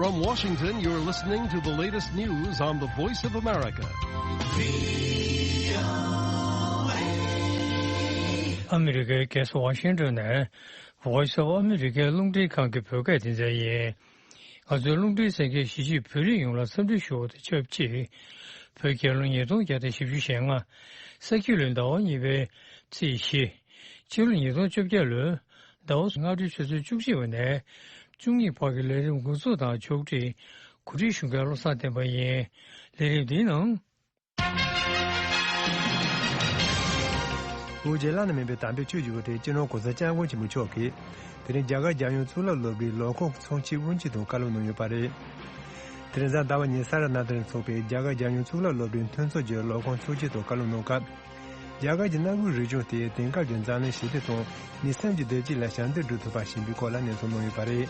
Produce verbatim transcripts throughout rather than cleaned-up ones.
From Washington, you're listening to the latest news on the Voice of America. ཨ་མི་རི་ཀའི་རྒྱལ་ས་ཝ་ཤིང་ཏོན་ནས་Voice of America རླུང་འཕྲིན་ཁང་གི་བོད་སྐད་སྡེ་ཚན་ཡིན། ང་ཚོའི་རླུང་འཕྲིན་གསན་མཁན་གཞིས་བྱེས་བོད་རིགས་ཡོངས་ལ་འཚམས་འདྲི་ཞུ་བ་དང་ཆབས་ཅིག་བོད་རྒྱལ་ལོ་ཉིས་སྟོང་བརྒྱ་དང་བཞི་བཅུ་ཞེ་ལྔ། ས་ཁྱི་ལོའི་ཟླ་བ་གཉིས་པའི་ཚེས་བཞི། ཕྱི་ལོ་ཉིས་སྟོང་བཅོ་བརྒྱད་ལོའི་ཟླ་བ་སྔ་དྲོའི་ཆུ་ཚོད་བཅུ་གཅིག་པ་ནས་བཅུ་གཉིས་བར་གྱི་ལས་རིམ་འགོ་འཛུགས་དང་ཕྱོགས་སྒྲིག་གོ་སྒྲིག་ཞུ་མཁན་བློ་བཟང་བསྟན་པ་ཡིན། ལས་རིམ་འདིའི་ནང་། བོད་རྗེ་བླ་ན་མེད་པའི་དམ་པའི་ཆོས་ཀྱི་དབུ་ཁྲིད་སྤྱི་ནོར་གོང་ས་སྐྱབས་མགོན་ཆེན་པོ་མཆོག་གིས་དེ་རིང་རྒྱ་གར་རྒྱལ་ཡོངས་གཙུག་ལག་སློབ་གྲྭའི་ལས་ཁུངས་ཚོགས་ཆེན་དབུ་འབྱེད་དང་བཀའ་སློབ་གནང་ཡོད་པ་རེད། དེ་རིང་གཟའ་ཟླ་བ་ཉིན་ས་ར་ནཱ་ཐར་ནས་ཚོགས་པའི་རྒྱ་གར་རྒྱལ་ཡོངས་གཙུག་ལག་སློབ་གྲྭའི་མཐུན་ཚོགས་ཀྱི་ལས་ཁུངས་ཚོགས་ཆེན་ཐོག་བཀའ་སློབ་གནང་སྐབས། རྒྱ་གར་གྱི་གནའ་བོའི་རིག་གཞུང་དེ་དེང་སྐབས་ཀྱི་འཛམ་གླིང་ཞི་བདེ་དང་མི་སེམས་ཀྱི་བདེ་སྐྱིད་ལ་ཞབས་འདེགས་སྒྲུབ་ཐུབ་པ་ཞིག་ཡིན་པའི་སྐོར་ལ་ནན་གསུང་གནང་ཡོད་པ་རེད།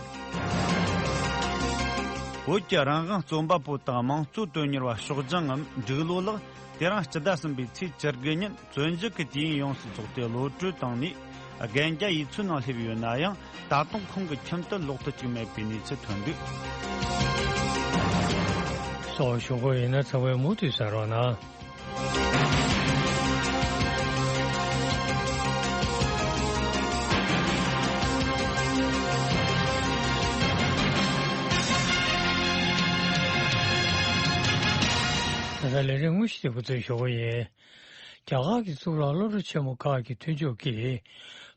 བོད་ཀྱི་རང་དབང་རྩོམ་པ་པོ་དང་དམངས་གཙོ་དོན་གཉེར་བ་ཞོགས་ལྗང་ངམ་འབྲུག་ལོ་ལགས་དེ་རིང་སྤྱི་ཟླ་གསུམ་པའི་ཚེས་བཅུ་དགུ་ཉིན་བཙོན་འཇུག་གི་དུས་ཡུན་ཡོངས་སུ་རྫོགས་ཏེ་གློད་གྲོལ་བཏང་ནས་རྒན་རྒྱ་ཡིག་ཚོའི་ནང་སླེབས་ཡོད་ན་ཡང་ད་དུང་ཁོང་གི་ཁྱིམ་དུ་ལོག་ཐུབ་ཅིག་མེད་པའི་གནས་ཚུལ་ཐོན་འདུག་སོགས་ཞུ་གི་ཡིན་ན་ཚང་མས་མུ་མཐུད་གསན་རོགས་གནང་། ད་ལྟ་ལས་རིམ་དངོས་གཞི་དེ་འགོ་འཛུགས་ཞུ་གི་ཡིན། རྒྱ་གར་གྱི་གཙུག་ལག་སློབ་གྲྭ་ཆེན་མོ་ཁག་གི་མཐུན་ཕྱོགས་ཀྱིས་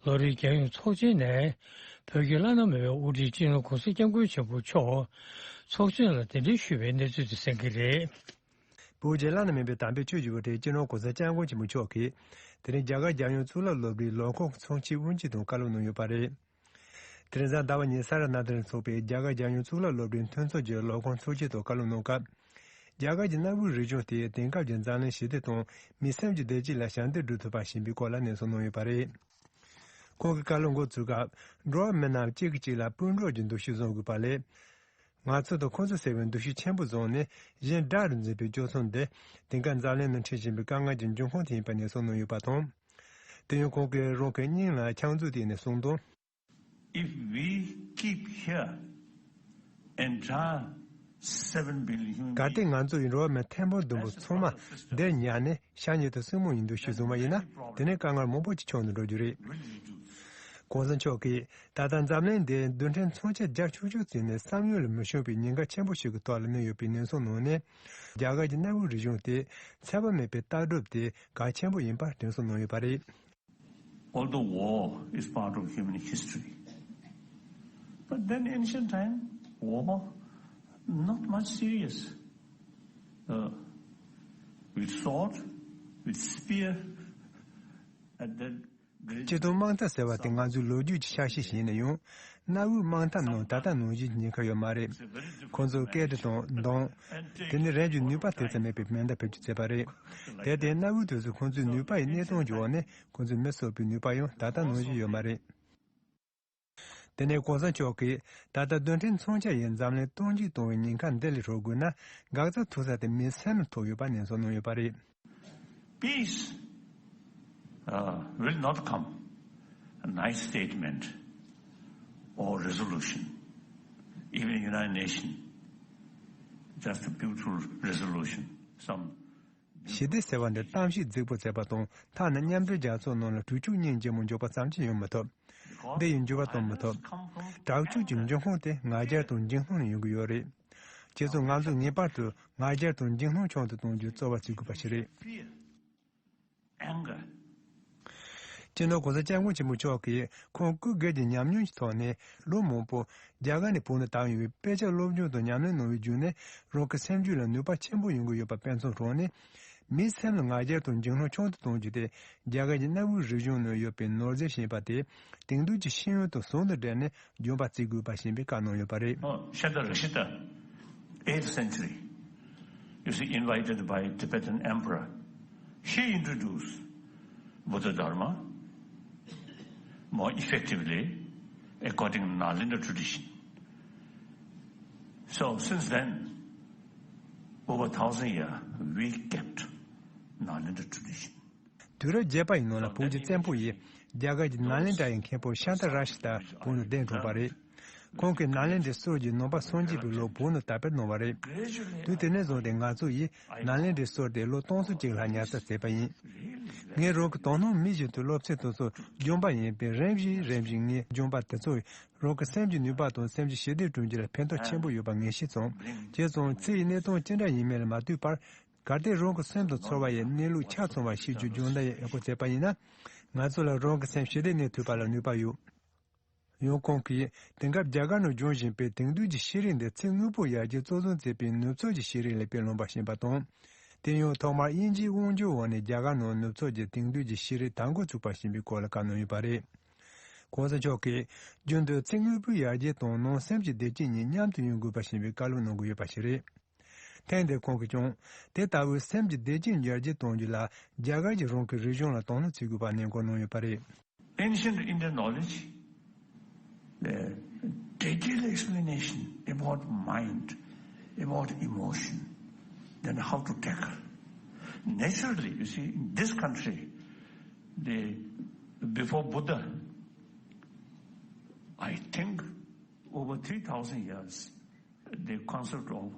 ལོ་རེའི་རྒྱལ་ཡོངས་ཚོགས་ཆེན་ནས་བོད་ཀྱི་བླ་ན་མེད་པའི་དབུ་ཁྲིད་སྤྱི་ནོར་གོང་ས་སྐྱབས་མགོན་ཆེན་པོ་མཆོག་ཚོགས་ཆེན་ལ་གདན་འདྲེན་ཞུས་པའི་གནས་ཚུལ་དེ་གསན་གྱི་རེད། བོད་རྗེ་བླ་ན་མེད་པའི་དམ་པའི་ཆོས་ཀྱི་དབུ་ཁྲིད་སྤྱི་ནོར་གོང་ས་སྐྱབས་མགོན་ཆེན་པོ་མཆོག་གིས་དེ་རིང་རྒྱ་གར་རྒྱལ་ཡོངས་གཙུག་ལག་སློབ་གྲྭའི་ལས་ཁུངས་ཚོགས་ཆེན་དབུ་འབྱེད་དང་བཀའ་སློབ་གནང་ཡོད་པ་རེད། དེ་རིང་གཟའ་ཟླ་བ་ཉིན་ས་ར་ནཱ་ཐར་ནས་ཚོགས་པའི་རྒྱ་གར་རྒྱལ་ཡོངས་གཙུག་ལག་སློབ་གྲྭའི་མཐུན་ཚོགས་ཀྱི་ལས་ཁུངས་ཚོགས་ཆེན་ཐོག་བཀའ་སློབ་གནང་སྐབས། རྒྱ་གར་གྱི་གནའ་བོའི་རིག་གཞུང་དེ་དེང་སྐབས་ཀྱི་འཛམ་གླིང་ཞི་བདེ་དང་མི་སེམས་ཀྱི་བདེ་སྐྱིད་ལ་ཞབས་འདེགས་སྒྲུབ་ཐུབ་པ་ཞིག་ཡིན་པའི་སྐོར་ལ་ནན་གསུང་གནང་ཡོད་པ་རེད། ཁོང་གིས་བཀའ་སློབ་འགོ་བཙུགས་སྐབས། འགྲོ་བ་མི་རྣམས་གཅིག་གིས་གཅིག་ལ་སྤུན་གྲོགས་ཀྱི་འདུ་ཤེས་བཟུང་དགོས་པ་ལས། ང་ཚོ་དང་ཁོ་ཚོ་ཟེར་བའི་འདུ་ཤེས་ཆེན་པོ་བཟུང་ནས་གཞན་དགྲ་རུ་འཛིན་པའི་སྤྱོད་ཚུལ་འདི་དེང་སྐབས་འཛམ་གླིང་ནང་འཕྲད་བཞིན་པའི་དཀའ་ངལ་གྱི་འབྱུང་ཁུངས་དེ་ཡིན་པ་ནན་གསུང་གནང་ཡོད་པ་དང་། དེ་ཡང་ཁོང་གིས་རང་གི་སྙིང་ལ་ཕྱག་མཛུབ་བསྟན་ནས་གསུངས་དོན། If we keep here entire seven billion human གལ་ཏེ་beings, ང་ཚོ་ཡི་འགྲོ་བ་མི་ཐེར་འབུམ་བདུན་པོ་ཚང་མ་འདིར་ཉར་ནས་ཤ་ཉེ་དང་སྲིང་མོ་ཡི་འདུ་ཤེས་བཟུང་བ་ཡིན་ན། དེ་ནས་དཀའ་ངལ་མང་པོ་ཅིག་བྱུང་ནས་འགྲོ་རྒྱུ་རེད། Will you do? གོང་ས་མཆོག་གིས་ད་ལྟ་འཛམ་གླིང་འདིར་རྡུལ་ཕྲན་མཚོན་ཆ་བརྒྱ་བཅུ་གཅིག་ཙམ་ནས་བསམ་ཡུལ་ལ་མི་ཤོང་བའི་ཉེན་ཁ་ཆེན་པོ་ཞིག་གི་ཐོག་ལ་གནས་ཡོད་པའི་ནན་གསུང་གནང་ནས། རྒྱ་གར་གྱི་གནའ་བོའི་རིག་གཞུང་དེ་ཚད་པ་མེད་པའི་ལྟ་གྲུབ་དེ་གལ་ཆེན་པོ་ཡིན་པ་དྲན་གསོ་གནང་ཡོད་པ་རེད། Although war is part of human history, but then ancient time, war, not much serious. Uh, with sword, with spear, at that great སྤྱིར་བཏང་དམག་འཐབ་ཟེར་བ་དེ་ང་ཚོའི་ལོ་རྒྱུས་ཀྱི་ཆ་ཤས་ཤིག་ཡིན་ན་ཡང་། གནའ་བོའི་དམག་འཐབ་ནང་ད་ལྟ་ནང་བཞིན་གྱི་ཉེན་ཁ་ཡོད་མ་རེད། ཁོང་ཚོས་སྐད་འདྲེ་དང་མདུང་། དེ་ནི་རང་གི་ནུས་པ་དེ་ཙམ་མེད་པའི་མེ་མདའ་བེད་སྤྱོད་བྱས་པ་རེད། དེར་བརྟེན་གནའ་བོའི་དུས་སུ་ཁོང་ཚོའི་ནུས་པ་ཡི་གནས་སྟངས་ཀྱི་འོག་ནས་ཁོང་ཚོས་མི་གསོད་པའི་ནུས་པ་ཡང་ད་ལྟ་ནང་བཞིན་ཡོད་མ་རེད། དེ་ནས་གོང་ས་མཆོག་གིས་ད་ལྟ་རྡུལ་ཕྲན་མཚོན་ཆ་ཡིས་འཛམ་གླིང་སྟོང་འཇིག་གཏོང་བའི་ཉེན་ཁ་འདི་ལས་སྲུང་དགོས་ན། འགག་རྩ་ཐུག་ས་དེ་མི་སེམས་ལ་ཐུག་ཡོད་པ་ནན་གསུང་གནང་ཡོད་པ་རེད། Peace, uh, will not come. A nice statement or resolution, even United Nations, just a beautiful resolution. Some ཞི་བདེ་ཟེར་བ་འདི་གཏམ་བཤད་རྫིག་པོ་བྱས་པ་དང་། ཐ་ན་མཉམ་འབྲེལ་རྒྱལ་ཚོགས་ནང་ལ་དྲག་སྤྱོད་སྙིང་རྗེ་མོ་འཇོག་པ་ཙམ་གྱིས་ཡོང་མི་ཐུབ། འདི་ཡི་འགྱུར་བ་གཏོང་མི་ཐུབ། དྲག་སྤྱོད་ཀྱི་འབྱུང་ཁུངས་དེ་ང་རྒྱལ་དང་འཇིགས་སྣང་ནས་ཡོང་གི་ཡོད་རེད། བྱས་ཙང་ང་ཚོས་ངེས་པར་དུ་ང་རྒྱལ་དང་འཇིགས་སྣང་ཆུང་དུ་གཏོང་རྒྱུའི་རྩོལ་བ་བྱེད་དགོས་པ་ཞིག་རེད། Anger. སྤྱི་ནོར་གོང་ས་སྐྱབས་མགོན་ཆེན་པོ་མཆོག་གིས་ཁོང་སྐུ་སྒེར་གྱི་ཉམས་མྱོང་གི་ཐོག་ནས། ལོ་མང་པོ་རྒྱ་གར་ནས་བོད་ནང་བསྡད་ཡོད་པའི་དཔེ་ཆ་སློབ་སྦྱོང་དང་ཉམས་ལེན་གནང་བའི་བརྒྱུད་ནས། རང་གི་སེམས་རྒྱུད་ལ་ནུས་པ་ཆེན་པོ་ཡོང་གི་ཡོད་པ་དཔེ་མཚོན་དྲངས་ནས། མིའི་སེམས་ལ་ང་རྒྱལ་དང་འཇིགས་སྣང་ཆུང་དུ་གཏོང་རྒྱུ་དེ། རྒྱ་གར་གྱི་གནའ་བོའི་རིག་གཞུང་ནང་ཡོད་པའི་ནོར་རྫས་ཤིག་ཡིན་པ་དེ། དེང་དུས་ཀྱི་ཤེས་ཡོན་དང་ཟུང་དུ་འབྲེལ་ནས་སྦྱོང་བ་བརྩི་དགོས་པ་ཞེས་པའི་བཀའ་གནང་ཡོད་པ་རེད། Oh, Shanti Rashita, eighth century, you see, invited by Tibetan emperor, he introduced Buddha Dharma more effectively according to Nalanda tradition. So since then, over thousand years, we kept Nalanda tradition. དུས་རབས་བརྒྱད་པ་ཡི་ནང་ལ་བོད་ཀྱི་བཙན་པོ་ཡིས་རྒྱ་གར་གྱི་ནཱ་ལེནྡྲ་ཡི་མཁན་པོ་ཤཱནྟ་ར་ཤི་ཏ་བོད་ནང་གདན་དྲངས་པ་རེད། ཁོང་གིས་ནཱ་ལེནྡྲའི་སྲོལ་གྱི་ནང་པ་སངས་རྒྱས་པའི་ལོ་བོད་ནང་དར་སྤེལ་གནང་བ་རེད། དུས་དེ་ནས་བཟུང་སྟེ་ང་ཚོ་ཡིས་ནཱ་ལེནྡྲའི་སྲོལ་དེ་ལོ་སྟོང་ཚོ་གཅིག་ལྷག་ཉར་ཚགས་བྱས་པ་ཡིན། ངས་རང་གི་དོ་སྣང་མི་བཞིན་དུ་སློབ་ཚན་དེ་ཚོ་སྦྱོང་པ་ཡིན་པས། རིམ་བཞིན་རིམ་བཞིན་ངས་སྦྱོང་པ་དེ་ཚོས་རང་གི་སེམས་ཀྱི་ནུས་པ་དང་སེམས་ཀྱི་ཞི་བདེ་བསྐྲུན་རྒྱུ་ལ་ཕན་ཐོགས་ཆེན་པོ་ཡོད་པ་ངས་ཤེས་སོང་། བྱས་ཙང་ཚེ་ཡི་གནས་སྟངས་ཅི་འདྲ་ཡིན་མིན་ལ་མ་ལྟོས་པར། གལ་ཏེ་རང་གི་སེམས་དང་ཚོར་བ་ཡི་གནས་ལུགས་ཆ་ཚང་བ་ཤེས་རྒྱུ་སྦྱོང་བརྡར་ཡང་ཡག་པོ་བྱས་པ་ཡིན་ན། ང་ཚོ་ལ་རང་གི་སེམས་ཞི་བདེ་གནས་ཐུབ་པ་ལ་ནུས་པ་ཡོད། ཡང་ཁོང་གིས་དེང་སྐབས་རྒྱ་གར་ནང་སྦྱོང་བཞིན་པའི་དེང་དུས་ཀྱི་ཤེས་རིག་འདི་ཚེ་སྔོན་པོའི་ཡར་རྒྱས་གཙོ་བཟུང་བྱས་པའི་ནུབ་ཕྱོགས་ཀྱི་ཤེས་རིག་ལས་དཔེ་ལོན་པར་ཤེས་པ་དང་། དེ་ཡང་ཐོག་མར་དབྱིན་ཇིའི་དབང་སྒྱུར་འོག་ནས་རྒྱ་གར་ནང་ནུབ་ཕྱོགས་ཀྱི་དེང་དུས་ཀྱི་ཤེས་རིག་དར་འགོ་ཚུགས་པར་བྱིན་པའི་སྐོར་ལ་བཀའ་གནང་ཡོད་པ་རེད། གོང་ས་མཆོག་གིས་རྒྱུན་དུ་ཚེ་སྔོན་པོའི་ཡར་རྒྱས་དང་ནང་སེམས་ཀྱི་བདེ་སྐྱིད་གཉིས་མཉམ་དུ་ཡོང་དགོས་པ་བྱིན་པའི་བཀའ་སློབ་གནང་གི་ཡོད་པ་ཞིག་རེད། ཐེངས་འདིར་ཁོང་གིས་ཀྱང་དེ་ལྟ་བུའི་སེམས་ཀྱི་བདེ་སྐྱིད་ཡར་རྒྱས་གཏོང་རྒྱུ་ལ་རྒྱ་གར་གྱི་རང་གི་རིག་གཞུང་ལ་དོ་སྣང་བྱེད་དགོས་པ་ནན་སྐུལ་གནང་ཡོད་པ་རེད། Ancient Indian knowledge, the detailed explanation about mind, about emotion, then how to tackle. Naturally, you see, in this country, the, before Buddha, I think over three thousand years, the concept of,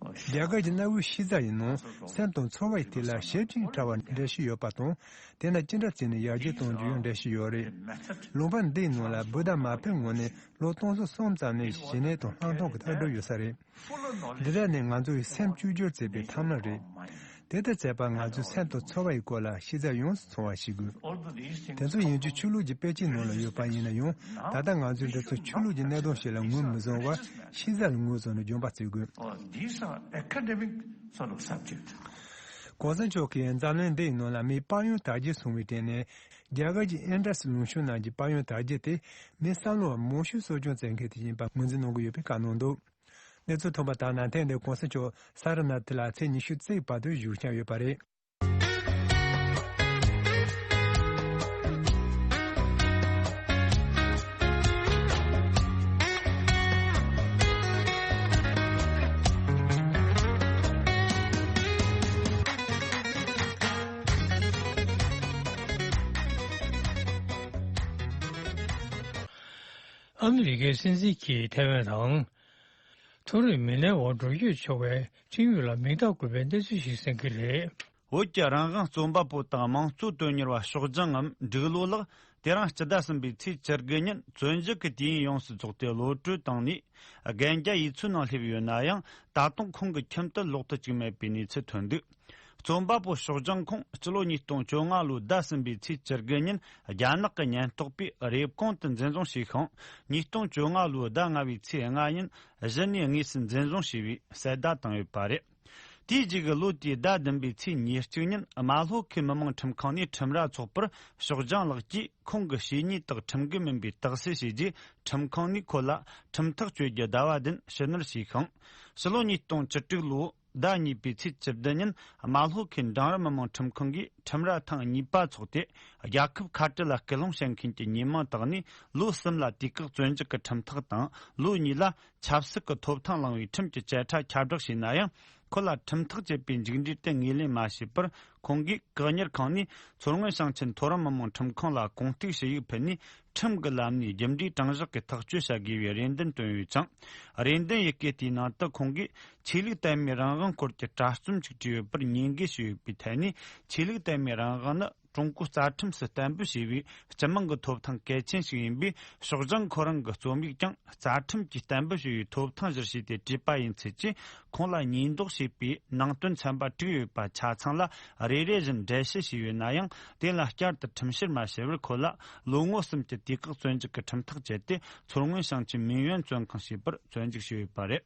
uh, རྒྱ་གར་གྱི་གནའ་བོའི་ཤེས་བྱ་ཡི་ནང་སེམས་དང་ཚོར་བ་ཡི་ཐད་ལ་ཞིབ་ཅིང་ཕྲ་བ་འགྲེལ་བཤད་ཡོད་པ་དང་། དེ་ན་ཅི་འདྲ་བྱས་ནས་ཡར་རྒྱས་གཏོང་རྒྱུ་ཡང་འགྲེལ་བཤད་ཡོད་རེད། ལུང་པ་འདིའི་ནང་ལ་བུདྡྷ་མ་ཕེབས་སྔོན་ནས་ལོ་སྟོང་ཚོ་གསུམ་ཙམ་ནས་ཞི་གནས་དང་ལྷག་མཐོང་གི་ལྟ་གྲུབ་ཡོད་ས་རེད། འདི་དག་ནི་ང་ཚོ་ཡི་སེམས་བཅོས་བསྒྱུར་བྱེད་པའི་ཐབས་ལམ་རེད། དེ་ལྟར་བྱས་པ་ང་ཚོས་སེམས་དང་ཚོར་བ་ཡི་སྐོར་ལ་ཤེས་བྱ་ཡོངས་སུ་ཚང་བ་ཞིག་དགོས། དེ་ཚོ་ཡིན་རྒྱུ་ཆོས་ལུགས་ཀྱི་དཔེ་ཆའི་ནང་ལ་ཡོད་པ་ཡིན་ན་ཡང་། ད་ལྟ་ང་ཚོས་འདི་ཚོ་ཆོས་ལུགས་ཀྱི་གནད་དོན་ཞིག་ལ་ངོས་མི་བཟུང་བར་ཤེས་བྱ་ལ་ངོས་བཟུང་ནས་སྦྱོང་བ་བྱེད་དགོས། Oh, these are academic sort of subject. གོང་ས་མཆོག་གིས་འཛམ་གླིང་འདིའི་ནང་ལ་མིའི་དཔལ་ཡོན་དར་རྒྱས་སོང་བའི་སྟེང་ནས། རྒྱ་གར་གྱི་ཨིན་ཌཱས་ལུང་གཤོང་ནང་གི་དཔལ་ཡོན་དར་རྒྱས་དེ་མིའི་བསམ་བློ་མང་ཤོས་གསོ་སྐྱོང་བྱེད་མཁན་དེ་ཡིན་པ་ངོས་འཛིན་གནང་གི་ཡོད་པའི་བཀའ་གནང་འདུག་གནས་ཚུལ་ཐོན་པ་ལྟར་ན། ཐེངས་འདིར་གོང་ས་མཆོག་ས་ར་ནཱ་ཐི་ལ་ཚེས་ཉི་ཤུ་རྩ་གཅིག་བར་དུ་བཞུགས་འཆར་ཡོད་པ་རེད། ཨ་མི་རི་ཀའི་སྲིད་འཛིན་གྱིས་ཐའེ་ཝན་དང་། མཐོ་རིམ་མི་སྣའི་འོག་འགྲུལ་སྐྱོད་བྱུང་བའི་ཁྲིམས་ཡིག་ལ་མིང་རྟགས་བཀོད་པའི་གནས་ཚུལ་ཞིག་གསན་གྱི་རེད། བོད་ཀྱི་རང་དབང་རྩོམ་པ་པོ་དང་མང་གཙོ་དོན་གཉེར་བ་ཤོག་སྦྱང་ངམ་འབྲུག་ལོ་ལགས། དེ་རིང་སྤྱི་ཟླ་གསུམ་པའི་ཚེས་བཅུ་དགུ་ཉིན་བཙོན་འཇུག་གི་དུས་ཡུན་ཡོངས་སུ་རྫོགས་ཏེ་གློད་གྲོལ་བཏང་ནས་རྒན་རྒྱ་ཡུལ་ཚོའི་ནང་སླེབས་ཡོད་ན་ཡང་། ད་དུང་ཁོང་གི་ཁྱིམ་དུ་ལོག་ཏུ་བཅུག་མེད་པའི་གནས་ཚུལ་ཐོན་འདུག་རྩོམ་པ་པོ་ཤོག་སྦྱང་ཁོང་སྤྱི་ལོ་ཉིས་སྟོང་བཅོ་ལྔ་ལོའི་ཟླ་གསུམ་པའི་ཚེས་བཅུ་དགུ་ཉིན་རྒྱ་ནག་གི་ཉེན་རྟོག་པས་རེབ་གོང་དུ་འཛིན་བཟུང་བྱས་ཤིང་། ཉིས་སྟོང་བཅོ་ལྔ་ལོའི་ཟླ་ལྔ་པའི་ཚེས་ལྔ་ཉིན་གཞི་ནས་དངོས་སུ་འཛིན་བཟུང་བྱས་པའི་གསལ་བརྡ་བཏང་ཡོད་པ་རེད། དེའི་རྗེས་ཀྱི་ལོ་དེའི་ཟླ་བདུན་པའི་ཚེས་ཉེར་གཅིག་ཉིན་རྨ་ལྷོ་ཁུལ་མི་དམངས་ཁྲིམས་ཁང་ནས་ཁྲིམས་ར་ཚོགས་པར་ཤོག་སྦྱང་ལགས་ཀྱིས་ཁོང་གི་བྱས་ཉེས་དག་ཁྲིམས་འགལ་མིན་པའི་རྟགས་གསལ་བྱས་རྗེས། ཁྲིམས་ཁང་ནས་ཁོ་ལ་ཁྲིམས་ཐག་གཅོད་རྒྱུ་ཟླ་བ་བདུན་ཕྱི་ནུར་བྱས་ཤིང་། ཕྱི་ལོ་ཉིས་སྟོང་བཅུ་དྲུག་ལོའི་ཟླ་གཉིས་པའི་ཚེས་བཅུ་བདུན་ཉིན་རྨ་ལྷོ་ཁུལ་འབྲིང་རིམ་མི་དམངས་ཁྲིམས་ཁང་གིས་ཁྲིམས་ར་ཐེངས་གཉིས་པ་འཚོགས་ཏེ། རྒྱལ་ཁབ་ཁ་བྲལ་ལ་སྐུལ་སློང་བྱེད་མཁན་གྱི་ཉེས་མིང་བཏགས་ནས་ལོ་གསུམ་ལ་དུས་བཀག་བཙོན་འཇུག་གི་ཁྲིམས་ཐག་དང་། ལོ་གཉིས་ལ་ཆབ་སྲིད་ཀྱི་ཐོབ་ཐང་བླངས་པའི་ཁྲིམས་ཀྱི་བཅད་ཁྲ་ཁྱབ་བསྒྲགས་བྱས་ན་ཡང་། ཁོ་ལ་ཁྲིམས་ཐག་བཅད་པའི་མཇུག་འབྲས་དེ་ངོས་ལེན་མ་བྱས་པར། ཁོང་གིས་བཀག་ཉར་ཁང་ནས་མཚོ་སྔོན་ཞིང་ཆེན་མཐོ་རིམ་མི་དམངས་ཁྲིམས་ཁང་ལ་གུང་སྟེགས་ཞུ་ཡིག་ཕུལ་ནས། ཁྲིམས་ཀྱི་ལམ་ནས་རྒྱུ་འབྲས་དྲང་གཞག་གི་ཐག་གཅོད་བྱ་དགོས་པའི་རེ་འདུན་བཏོན་ཡོད་ཅིང་། རེ་འདུན་ཡི་གེ་དེའི་ནང་དུ་ཁོང་གིས་ཆོས་ལུགས་དད་མོས་རང་དབང་སྐོར་གྱི་དྲ་རྩོམ་ཞིག་བྲིས་ཡོད་པར་ཉེས་འགེལ་ཞུས་ཡོད་པའི་ཐད་ནས། ཆོས་ལུགས་དད་མོས་རང་དབང་ནི་ཀྲུང་གོའི་རྩ་ཁྲིམས་སུ་གཏན་འབེབས་བྱས་པའི་སྤྱི་དམངས་ཀྱི་ཐོབ་ཐང་གལ་ཆེན་ཞིག་ཡིན་པས། ཤོག་སྦྱང་ཁོ་རང་གི་རྩོམ་ཡིག་ཀྱང་རྩ་ཁྲིམས་ཀྱིས་གཏན་འབེབས་བྱས་པའི་ཐོབ་ཐང་གཞིར་བྱས་ཏེ་བྲིས་པ་ཡིན་ཚུལ་གྱིས། ཁོང་ལ་ཉེས་འདོགས་བྱས་པའི་ནང་དོན་ཚན་པ་དྲུག་ཡོད་པ་ཆ་ཚང་ལ་རེ་རེ་བཞིན་འགྲེལ་བཤད་བྱས་ཡོད་ན་ཡང་། དེ་ལ་བསྐྱར་དུ་ཁྲིམས་བཤེར་མ་བྱས་པར། ཁོ་ལ་ལོ་ངོ་གསུམ་གྱི་དུས་བཀག་བཙོན་འཇུག་གི་ཁྲིམས་ཐག་བཅད་དེ། མཚོ་སྔོན་ཞིང་ཆེན་མིན་ཡོན་བཙོན་ཁང་ཞེས་པར་བཙོན་འཇུག་བྱས་ཡོད་པ་རེད།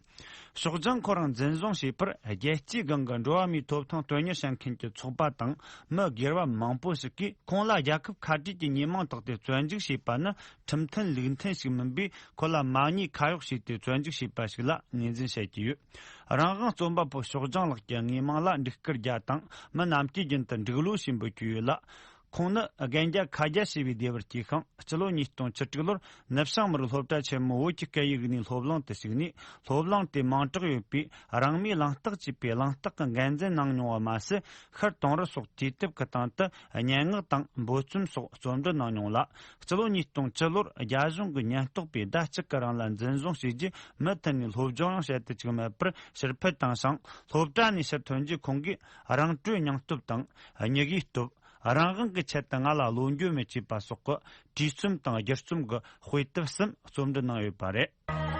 ཤོག་སྦྱང་ཁོ་རང་འཛིན་བཟུང་བྱས་པར། རྒྱལ་སྤྱིའི་སྒང་གི་འགྲོ་བ་མིའི་ཐོབ་ཐང་དོན་གཉེར་བྱེད་མཁན་གྱི་ཚོགས་པ་དང་མི་སྒེར་བ་མང་པོ་ཞིག་གིས། ཁོང་ལ་རྒྱལ་ཁབ་ཁ་བྲལ་གྱི་ཉེས་མིང་བཏགས་ཏེ་བཙོན་འཇུག་བྱས་པ་ནི་ཁྲིམས་མཐུན་ལུགས་མཐུན་ཞིག་མིན་པས། ཁོ་ལ་མ་ཉེས་ཁ་གཡོགས་བྱས་ཏེ་བཙོན་འཇུག་བྱས་པ་ཞིག་ལ་ངོས་འཛིན་བྱེད་ཀྱི་ཡོད། རང་དབང་རྩོམ་པ་པོ་ཤོག་སྦྱང་ལགས་ཀྱི་དངོས་མིང་ལ་འབྲུག་སྐར་རྒྱལ་དང་། མི་རྣམས་ཀྱིས་རྒྱུན་དུ་འབྲུག་ལོ་ཞེས་འབོད་ཀྱི་ཡོད་ལ། ཁོང་ནི་རྒན་རྒྱ་ཁ་རྒྱ་ཞེས་པའི་སྡེ་བར་སྐྱེས་ཤིང་། སྤྱི་ལོ་ཉིས་སྟོང་བཅུ་དྲུག་ལོར་ནུབ་བྱང་མི་རིགས་སློབ་གྲྭ་ཆེན་མོ་བོད་ཀྱི་སྐད་ཡིག་གནས་སློབ་གླིང་དུ་ཞུགས་ནས། སློབ་གླིང་དེ་མིང་གྲགས་ཡོད་པའི་རང་མོས་གླེང་སྟེགས་ཅེས་པའི་གླེང་སྟེགས་ཀྱི་འགན་འཛིན་གནང་མྱོང་བ་མ་ཟད། ཤར་དུང་རི་སོགས་དུས་དེབ་ཀྱི་སྟེང་དུ་སྙན་ངག་དང་འབོལ་རྩོམ་སོགས་རྩོམ་འབྲི་གནང་མྱོང་ལ། སྤྱི་ལོ་ཉིས་སྟོང་བཅུ་ལོར་རྒྱ་གཞུང་གི་ཉེན་རྟོག་པས་ཟླ་གཅིག་གི་རིང་ལ་འཛིན་བཟུང་བྱས་རྗེས། མུ་མཐུད་ནས་སློབ་སྦྱོང་ཡང་བྱེད་དུ་བཅུག་མེད་པར་ཕྱིར་འཕུད་བཏང་ཞིང་། སློབ་གྲྭ་ནས་ཕྱིར་ཐོན་རྗེས། ཁོང་གིས་རང་གྲོས་སྙིང་སྟོབས་དང་། སྙིང་རུས་སྟོབས། རང་དབང་གི་ཆེད་དུ་ང་ལ་བློ་འགྱོད་མི་བྱེད་པ་སོགས་ཀྱི་བྲིས་རྩོམ་དང་བསྒྱུར་རྩོམ་གྱི་དཔེ་དེབ་གསུམ་རྩོམ་འབྲི་གནང་ཡོད་པ་རེད།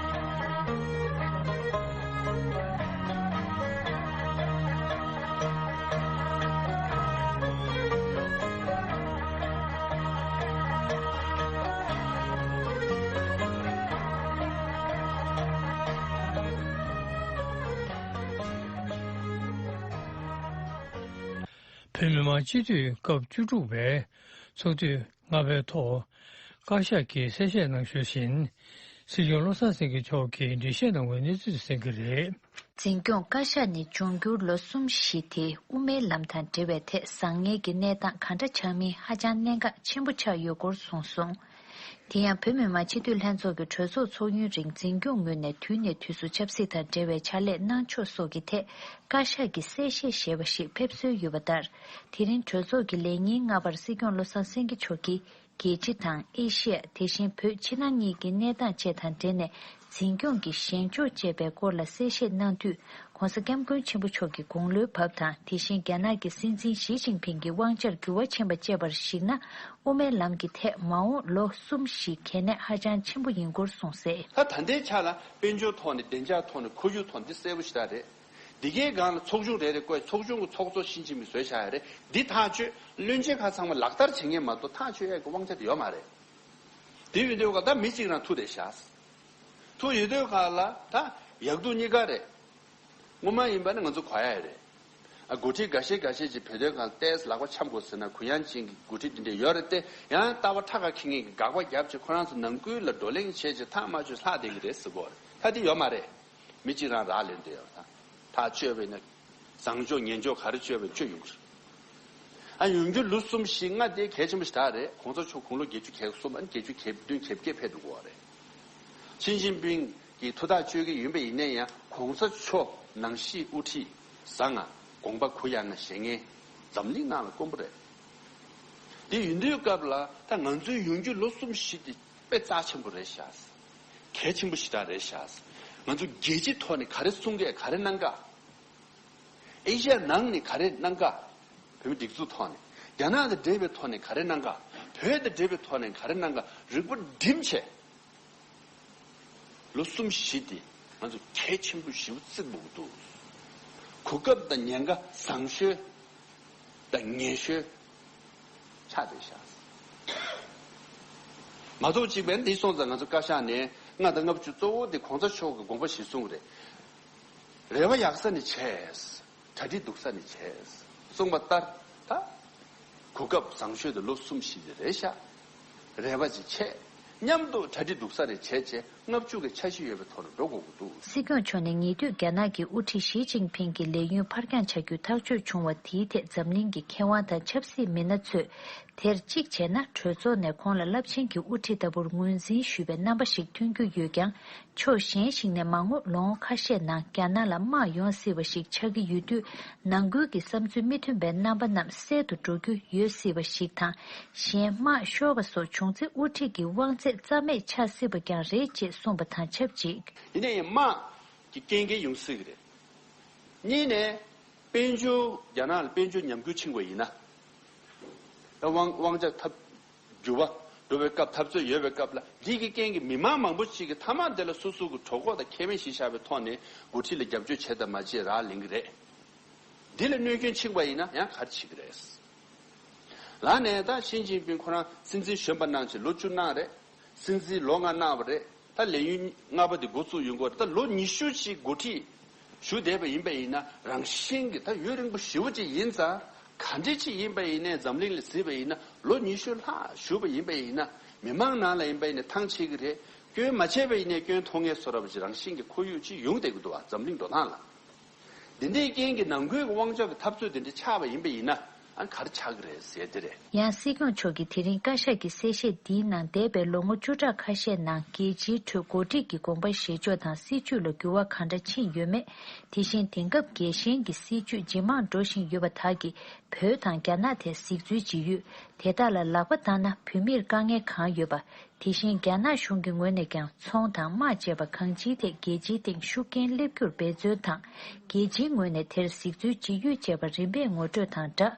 བོད་མི་མང་སྤྱི་འཐུས་སྐབས་བཅུ་དྲུག་པའི་ཚོགས་དུས་ལྔ་པའི་ཐོག་བཀའ་ཤག་གིས་གསལ་བཤད་གནང་ཞོར་བཞིན། སྲིད་སྐྱོང་བློ་བཟང་སེང་གེ་མཆོག་གིས་འགྲེལ་བཤད་གནང་བའི་གནས་ཚུལ་གསན་གྱི་རེད། འཛིན་སྐྱོང་བཀའ་ཤག་ནས་འབྱུང་འགྱུར་ལོ་གསུམ་བཞི་དེ་དབུ་མའི་ལམ་དང་འབྲེལ་བའི་ཐད་བཟང་ངན་གྱི་གནས་སྟངས་ག་འདྲ་ཆགས་མིན་ཧ་ཅང་གནད་འགག་ཆེན་པོ་ཆགས་ཡོད་སྐོར་གསུངས་སོང་། དེ་ཡང་བོད་མི་མང་སྤྱི་འཐུས་ལྷན་ཚོགས་ཀྱི་གྲོས་ཚོགས་ཚོགས་ཡུན་རིང་འཛིན་སྐྱོང་ངོས་ནས་དུས་ནས་དུས་སུ་ཆབ་སྲིད་དང་འབྲེལ་བའི་ཕྱག་ལས་གནང་ཕྱོགས་སོགས་ཀྱི་ཐད་བཀའ་ཤག་གིས་གསལ་བཤད་ཞེས་པ་ཞིག་ཕེབས་སྲོལ་ཡོད་པ་ལྟར། དེ་རིང་གྲོས་ཚོགས་ཀྱི་ལས་ཉིན་ལྔ་པར་སྲིད་སྐྱོང་བློ་བཟང་སེང་གེ་མཆོག་གིས། རྒྱལ་སྤྱི་དང་ཨེ་ཤི་ཡ། དེ་བཞིན་བོད་ཕྱི་ནང་གཉིས་ཀྱི་གནས་སྟངས་བཅས་དང་འབྲེལ་ནས་འཛིན་སྐྱོང་གི་བཞེངས་ཕྱོགས་བཅས་པའི་སྐོར་ལ་གསལ་བཤད་གནང་དུས། ྋགོང་ས་ྋསྐྱབས་མགོན་ཆེན་པོ་མཆོག་གི་དགུང་ལོའི་བབ་དང་། དེ་བཞིན་རྒྱ་ནག་གི་སྲིད་འཛིན་ཞི་ཅིན་ཕིང་གི་དབང་ཆར་འགྱུར་བ་ཕྱིན་པ་བཅས་པར་གཞིགས་ན། དབུ་མའི་ལམ་གྱི་ཐད་མ་འོངས་ལོ་གསུམ་བཞི་གལ་གནད་ཧ་ཅང་ཆེན་པོ་ཡིན་སྐོར་གསུངས་གསལ། ད་ད་ལྟའི་ཆ་ལ་དཔལ་འབྱོར་ཐོག་ནས། བདེ་འཇགས་ཐོག་ནས། ཁོར་ཡུག་ཐོག་ནས། འདི་གསལ་པོ་ཞེ་དྲག་རེད། འདི་གའི་སྒང་ལ་ཚོགས་ཆུང་རེ་རེ་བསྐོས། ཚོགས་ཆུང་གི་ཚོགས་གཙོ་ཞི་ཅིན་ཕིང་བཟོས་བཞག་ཡ་རེད། འདི་ཐག་གཅོད། བློན་ཆེན་ཁག་ཚང་མ་ལག་བསྟར་བྱེད་མཁན་མ་གཏོགས་ཐག་གཅོད་ཡ་གི་དབང་ཆ་དེ་ཡོད་མ་རེད། དེ་ཡོད་དུས་ཀ་ད་མི་གཅིག་རང་ཐུག་བསྡད་བཞག། ཐུག་ཡོད་དུས་ཀ་ལ་ད་ཡག་སྡུག་གཉིས་ཀ་རེད། སྔོན་མ་ཡིན་པ་ནི་ང་ཚོ་གོ་ཡ་རེད། ཨ། འགོ་ཁྲིད་འགའ་ཤས་འགའ་ཤས་ཀྱིས་བོད་དོན་སྒང་ལ་ཏོག་ཙམ་ལག་པ་འཆང་དགོས་ཟེར་ན། གུ་ཡངས་ཅན་གྱི་འགོ་ཁྲིད་དེ་འདྲ་ཡོད་རེད་དེ། ཡང་ལྟ་བ་ཁྲ་ཁ་འཁྱེར་མཁན་གྱི་དགག་པ་རྒྱབ་བྱས། ཁོ་རང་ཚོ་ནང་ཁུལ་ལ་བགྲོ་གླེང་བྱས་བྱས་ཐག་མ་ཆོད་ལྷག་བསྡད་ཀྱི་རེད་ཟེར་གོ་རེད། ད་དེ་ཡོད་མ་རེད། མི་གཅིག་རང་རག་ལས་འདི་ཡོད་ད། ཐག་གཅོད་པས་ན་བཟང་ཕྱོགས་ངན་ཕྱོགས་ག་རེ་གཅོད་པས་གཅོད་ཡོང་གི་རེད། ཨ། ཡོང་རྒྱུ་ལོ་གསུམ་བཞི་ལྔ་དེ་གལ་ཆེན་པོ་ཞེ་དྲག་རེད། གོང་ས་མཆོག་དགུང་ལོ་བརྒྱད་ཅུ་གྱ་གསུམ། ཨ་ནི་བརྒྱད་ཅུ་གྱ་བདུན་གྱ་བརྒྱད་ཕེབས་འགྲོ་གི་རེད། ཞི་ཅིན་ཕིང་གིས་ཐུགས་ཐག་གཅོད་ཀྱི་ཡིན་པ་ཡིན་ན་ཡང་། གོང་ས་མཆོག་ནང་བཞིན་དབུ་ཁྲིད་བཟང་ང་། དགོངས་པ་གུ་ཡངས་ང་བཞེས་མཁན་འཛམ་གླིང་ནང་ལ་དཀོན་པོ་རེད། དེ་ཡིན་དུས་སྐབས་ལ་ད་ང་ཚོའི་ཡོང་རྒྱུ་ལོ་གསུམ་བཞི་དེ་དཔེ་རྩ་ཆེན་པོ་རེད་ཤག། གལ་ཆེན་པོ་ཞེ་དྲག་རེད་ཤག། ང་ཚོ་རྒྱལ་སྤྱི་ཐོག་ནས་ག་རེ་གསུང་གི། ག་རེ་གནང་ག། ཨེ་ཤ་ཡ་ནང་ནས་ག་རེ་གནང་ག། བོད་མི་སྒྲིག་འཛུགས་ཐོག་ནས། རྒྱ་ནག་དང་འབྲེལ་བའི་ཐོག་ནས་ག་རེ་གནང་ག། བོད་དང་འབྲེལ་བའི་ཐོག་ནས་ག་རེ་གནང་ག། རིག་པ་སྒྲིམ་བྱས། ལོ་གསུམ་བཞི་དེ་ང་ཚོ་གལ་ཆེན་པོ་ཞེ་པོ་བརྩི་དགོས་ཀྱི་འདུག། གོ་སྐབས་དང་ཉེན་ཁ། བཟང་ཤོས་དང་ངན་ཤོས་ཆགས་བསྡད་ཤག། མ་གཏོགས་གཅིག་པའི་འདི་སོང་ཙང་ང་ཚོ་བཀའ་ཤག་ནས་ལྔ་དང་ལྔ་བཅུ་གཙོ་བོ་དེ་གོང་ས་མཆོག་གི་དགོངས་པ་གཞིར་བཟུང་རེད། རེ་བ་ཡག་ས་ནས་བྱས། གྲ་སྒྲིག་སྡུག་ས་ནས་བྱས། གསུངས་པ་ལྟར་ད་གོ་སྐབས་བཟང་ཤོས་དེ་ལོ་གསུམ་བཞི་དེ་རེད་ཤག། རེ་བ་ཅིག་བྱས། མཉམ་དུ་གྲ་སྒྲིག་སྡུག་ས་རེ་བྱས་བྱས། ལྔ་བཅུ་གི་འཆར་གཞི་ཡོད་པའི་ཐོག་ནས་འགྲོ་དགོས་ཀྱི་འདུག། སྲིད་སྐྱོང་མཆོག་ནས་ཉེ་དུས་རྒྱ་ནག་གི་དབུ་ཁྲིད་ཞི་ཅིན་ཕིང་གི་ལས་ཡུན་ཕར་འགྱངས་བྱ་རྒྱུ་ཐག་གཅོད་བྱུང་བ་དེའི་ཐད་འཛམ་གླིང་གི་མཁས་དབང་དང་ཆབ་སྲིད་མི་སྣ་ཚོས། དེར་གཅིག་བྱས་ན། གྲོས་ཚོགས་ནས་ཁོང་ལ་རླབས་ཆེན་གྱི་དབུ་ཁྲིད་ལྟ་བུར་ངོས་འཛིན་ཞུས་པའི་རྣམ་པ་ཞིག་ཐོན་རྒྱུ་ཡོད་ཀྱང་། ཕྱོགས་གཞན་ཞིག་ནས་མ་དངུལ་ལོ་ངོ་ཁ་ཤས་ནང་རྒྱ་ནག་ལ་དམག་ཡོང་སྲིད་པ་ཞིག་ཆགས་ཀྱི་ཡོད་དུས། ནང་ཁུལ་གྱི་བསམ་ཚུལ་མི་མཐུན་པའི་རྣམ་པ་རྣམས་སེལ་དུ་འགྲོ་རྒྱུ་ཡོད་སྲིད་པ་ཞིག་དང་། གཞན་དམག་ཤོར་བ་སོགས་བྱུང་ཚེ་དབུ་ཁྲིད་ཀྱི་དབང་ཚད་རྩ་མེད་ཆགས་སྲིད་པ་ཀྱང་རེད་ཅེས་གསུངས་པ་དང་ཆབས་ཅིག། ཡིན་ན་ཡང་དམག་གི་རྐྱེན་གྱིས་ཡོང་སྲིད་ཀྱི་རེད། གཉིས་ནས། དཔལ་འབྱོར། རྒྱ་ནག་ལ་དཔལ་འབྱོར་ཉམས་རྒུད་ཕྱིན་པ་ཡིན་ན། ད་དབང་དབང་ཆ་འཐབ། འགྱུར་བ་འགྲོ་བའི་སྐབས། འཐབ་རྩོད་ཡོད་པའི་སྐབས་ལ། འདི་གི་རྐྱེན་གྱིས་མི་མང་མང་པོ་ཞིག་གིས་མཐའ་མ་དེ་ལ་སོ་སོ་གི་གྲོད་ཁོག་དང་ཁེ་ཕན་གཞི་བཞག་པའི་ཐོག་ནས་འགོ་ཁྲིད་ལ་རྒྱབ་སྐྱོར་བྱེད་དང་མ་བྱེད་རག་ལས་ཀྱི་རེད། འདི་ལ་གནོད་སྐྱོན་ཕྱིན་པ་ཡིན་ན་ཡང་ག་རེ་བྱེད་ཀྱི་རེད། ལར་ནས་ད་ཞི་ཅིན་ཕིང་ཁོ་རང་སྲིད་འཛིན་གཞོན་པ་གནང་བྱས་ལོ་བཅུ་གནང་རེད། སྲིད་འཛིན་ལོ་ལྔ་གནང་བ་རེད། ད་ལས་ཡུན་ལྔ་པ་དེ་འགོ་བཙུགས་ཡོང་གི་རེད། ད་ལོ་ཉི་ཤུ་ཅིག་འགོ་ཁྲིད་ཞུ་བསྡད་པ་ཡིན་པ་ཡིན་ན། རང་བཞིན་གྱི་ད་ཡུན་རིང་པོ་ཞེ་པོ་ཅིག་ཡིན་ཙང་། ག་འདྲ་ཅིག་ཡིན་པ་ཡིན་ནའི་འཛམ་གླིང་ལ་གཟིགས་པ་ཡིན་ན། ལོ་ཉི་ཤུ་ལྷག་བཞུགས་པ་ཡིན་པ་ཡིན་ན། མི་མང་ནང་ལ་ཡིན་པ་ཡིན་ན་ཐང་ཆད་ཀྱི་རེད། སྐྱོན་མ་བྱས་པ་ཡིན་ནའི་སྐྱོན་མཐོང་ངེས་བཟོ་འདྲ་པོ་ཅིག་རང་བཞིན་གྱི་ཁོར་ཡུག་ཅིག་ཡོང་བསྡད་ཀྱི་འདུག་བ། འཛམ་གླིང་འགྲོ་སྟངས་ལ། འདི་འདྲའི་རྐྱེན་གྱིས་ནང་ཁུལ་གྱི་དབང་ཆ་གི་འཐབ་རྩོད་འདི་འདྲ་ཆགས་པ་ཡིན་པ་ཡིན་ན། ཨ་ག་རེ་ཆགས་ཀྱི་རེད་ཟེར་དེ་རེད། ཡང་སྲིད་སྐྱོང་མཆོག་གིས་དེ་རིང་བཀའ་ཤག་གི་གསལ་བཤད་འདིའི་ནང་འདས་པའི་ལོ་ངོ་བཅུ་ཕྲག་ཁ་ཤས་ནང་རྒྱལ་སྤྱིའི་ཁྲོད་འགོ་ཁྲིད་ཀྱི་དགོངས་པ་བཞེས་ཕྱོགས་དང་སྲིད་བྱུས་ལ་འགྱུར་བ་གང་འདྲ་ཕྱིན་ཡོད་མེད། དེ་བཞིན་དེང་སྐབས་རྒྱལ་ཞེན་གྱི་སྲིད་བྱུས་ཇེ་མང་འགྲོ་བཞིན་ཡོད་པ་དག་གིས་བོད་དང་རྒྱ་ནག་ཐད་གཟིགས་ཚུལ་ཇི་ཡོད། དེ་དག་ལ་ལག་པ་བཏང་ན་བོད་མིར་དཀའ་ངལ་གང་ཡོད་པ། དེ་བཞིན་རྒྱ་ནག་གཞུང་གི་ངོས་ནས་ཀྱང་ཚོང་དང་དམག་བཅས་པ་གང་ཅིའི་ཐད་རྒྱལ་སྤྱིའི་སྟེང་ཤུགས་རྐྱེན་སླེབས་རྒྱུར་འབད་བརྩོན་དང་། རྒྱལ་སྤྱིའི་ངོས་ནས་དེར་གཟིགས་ཚུལ་ཇི་ཡོད་བཅས་པ་རིམ་པས་ངོ་སྤྲོད་དང་སྦྲགས།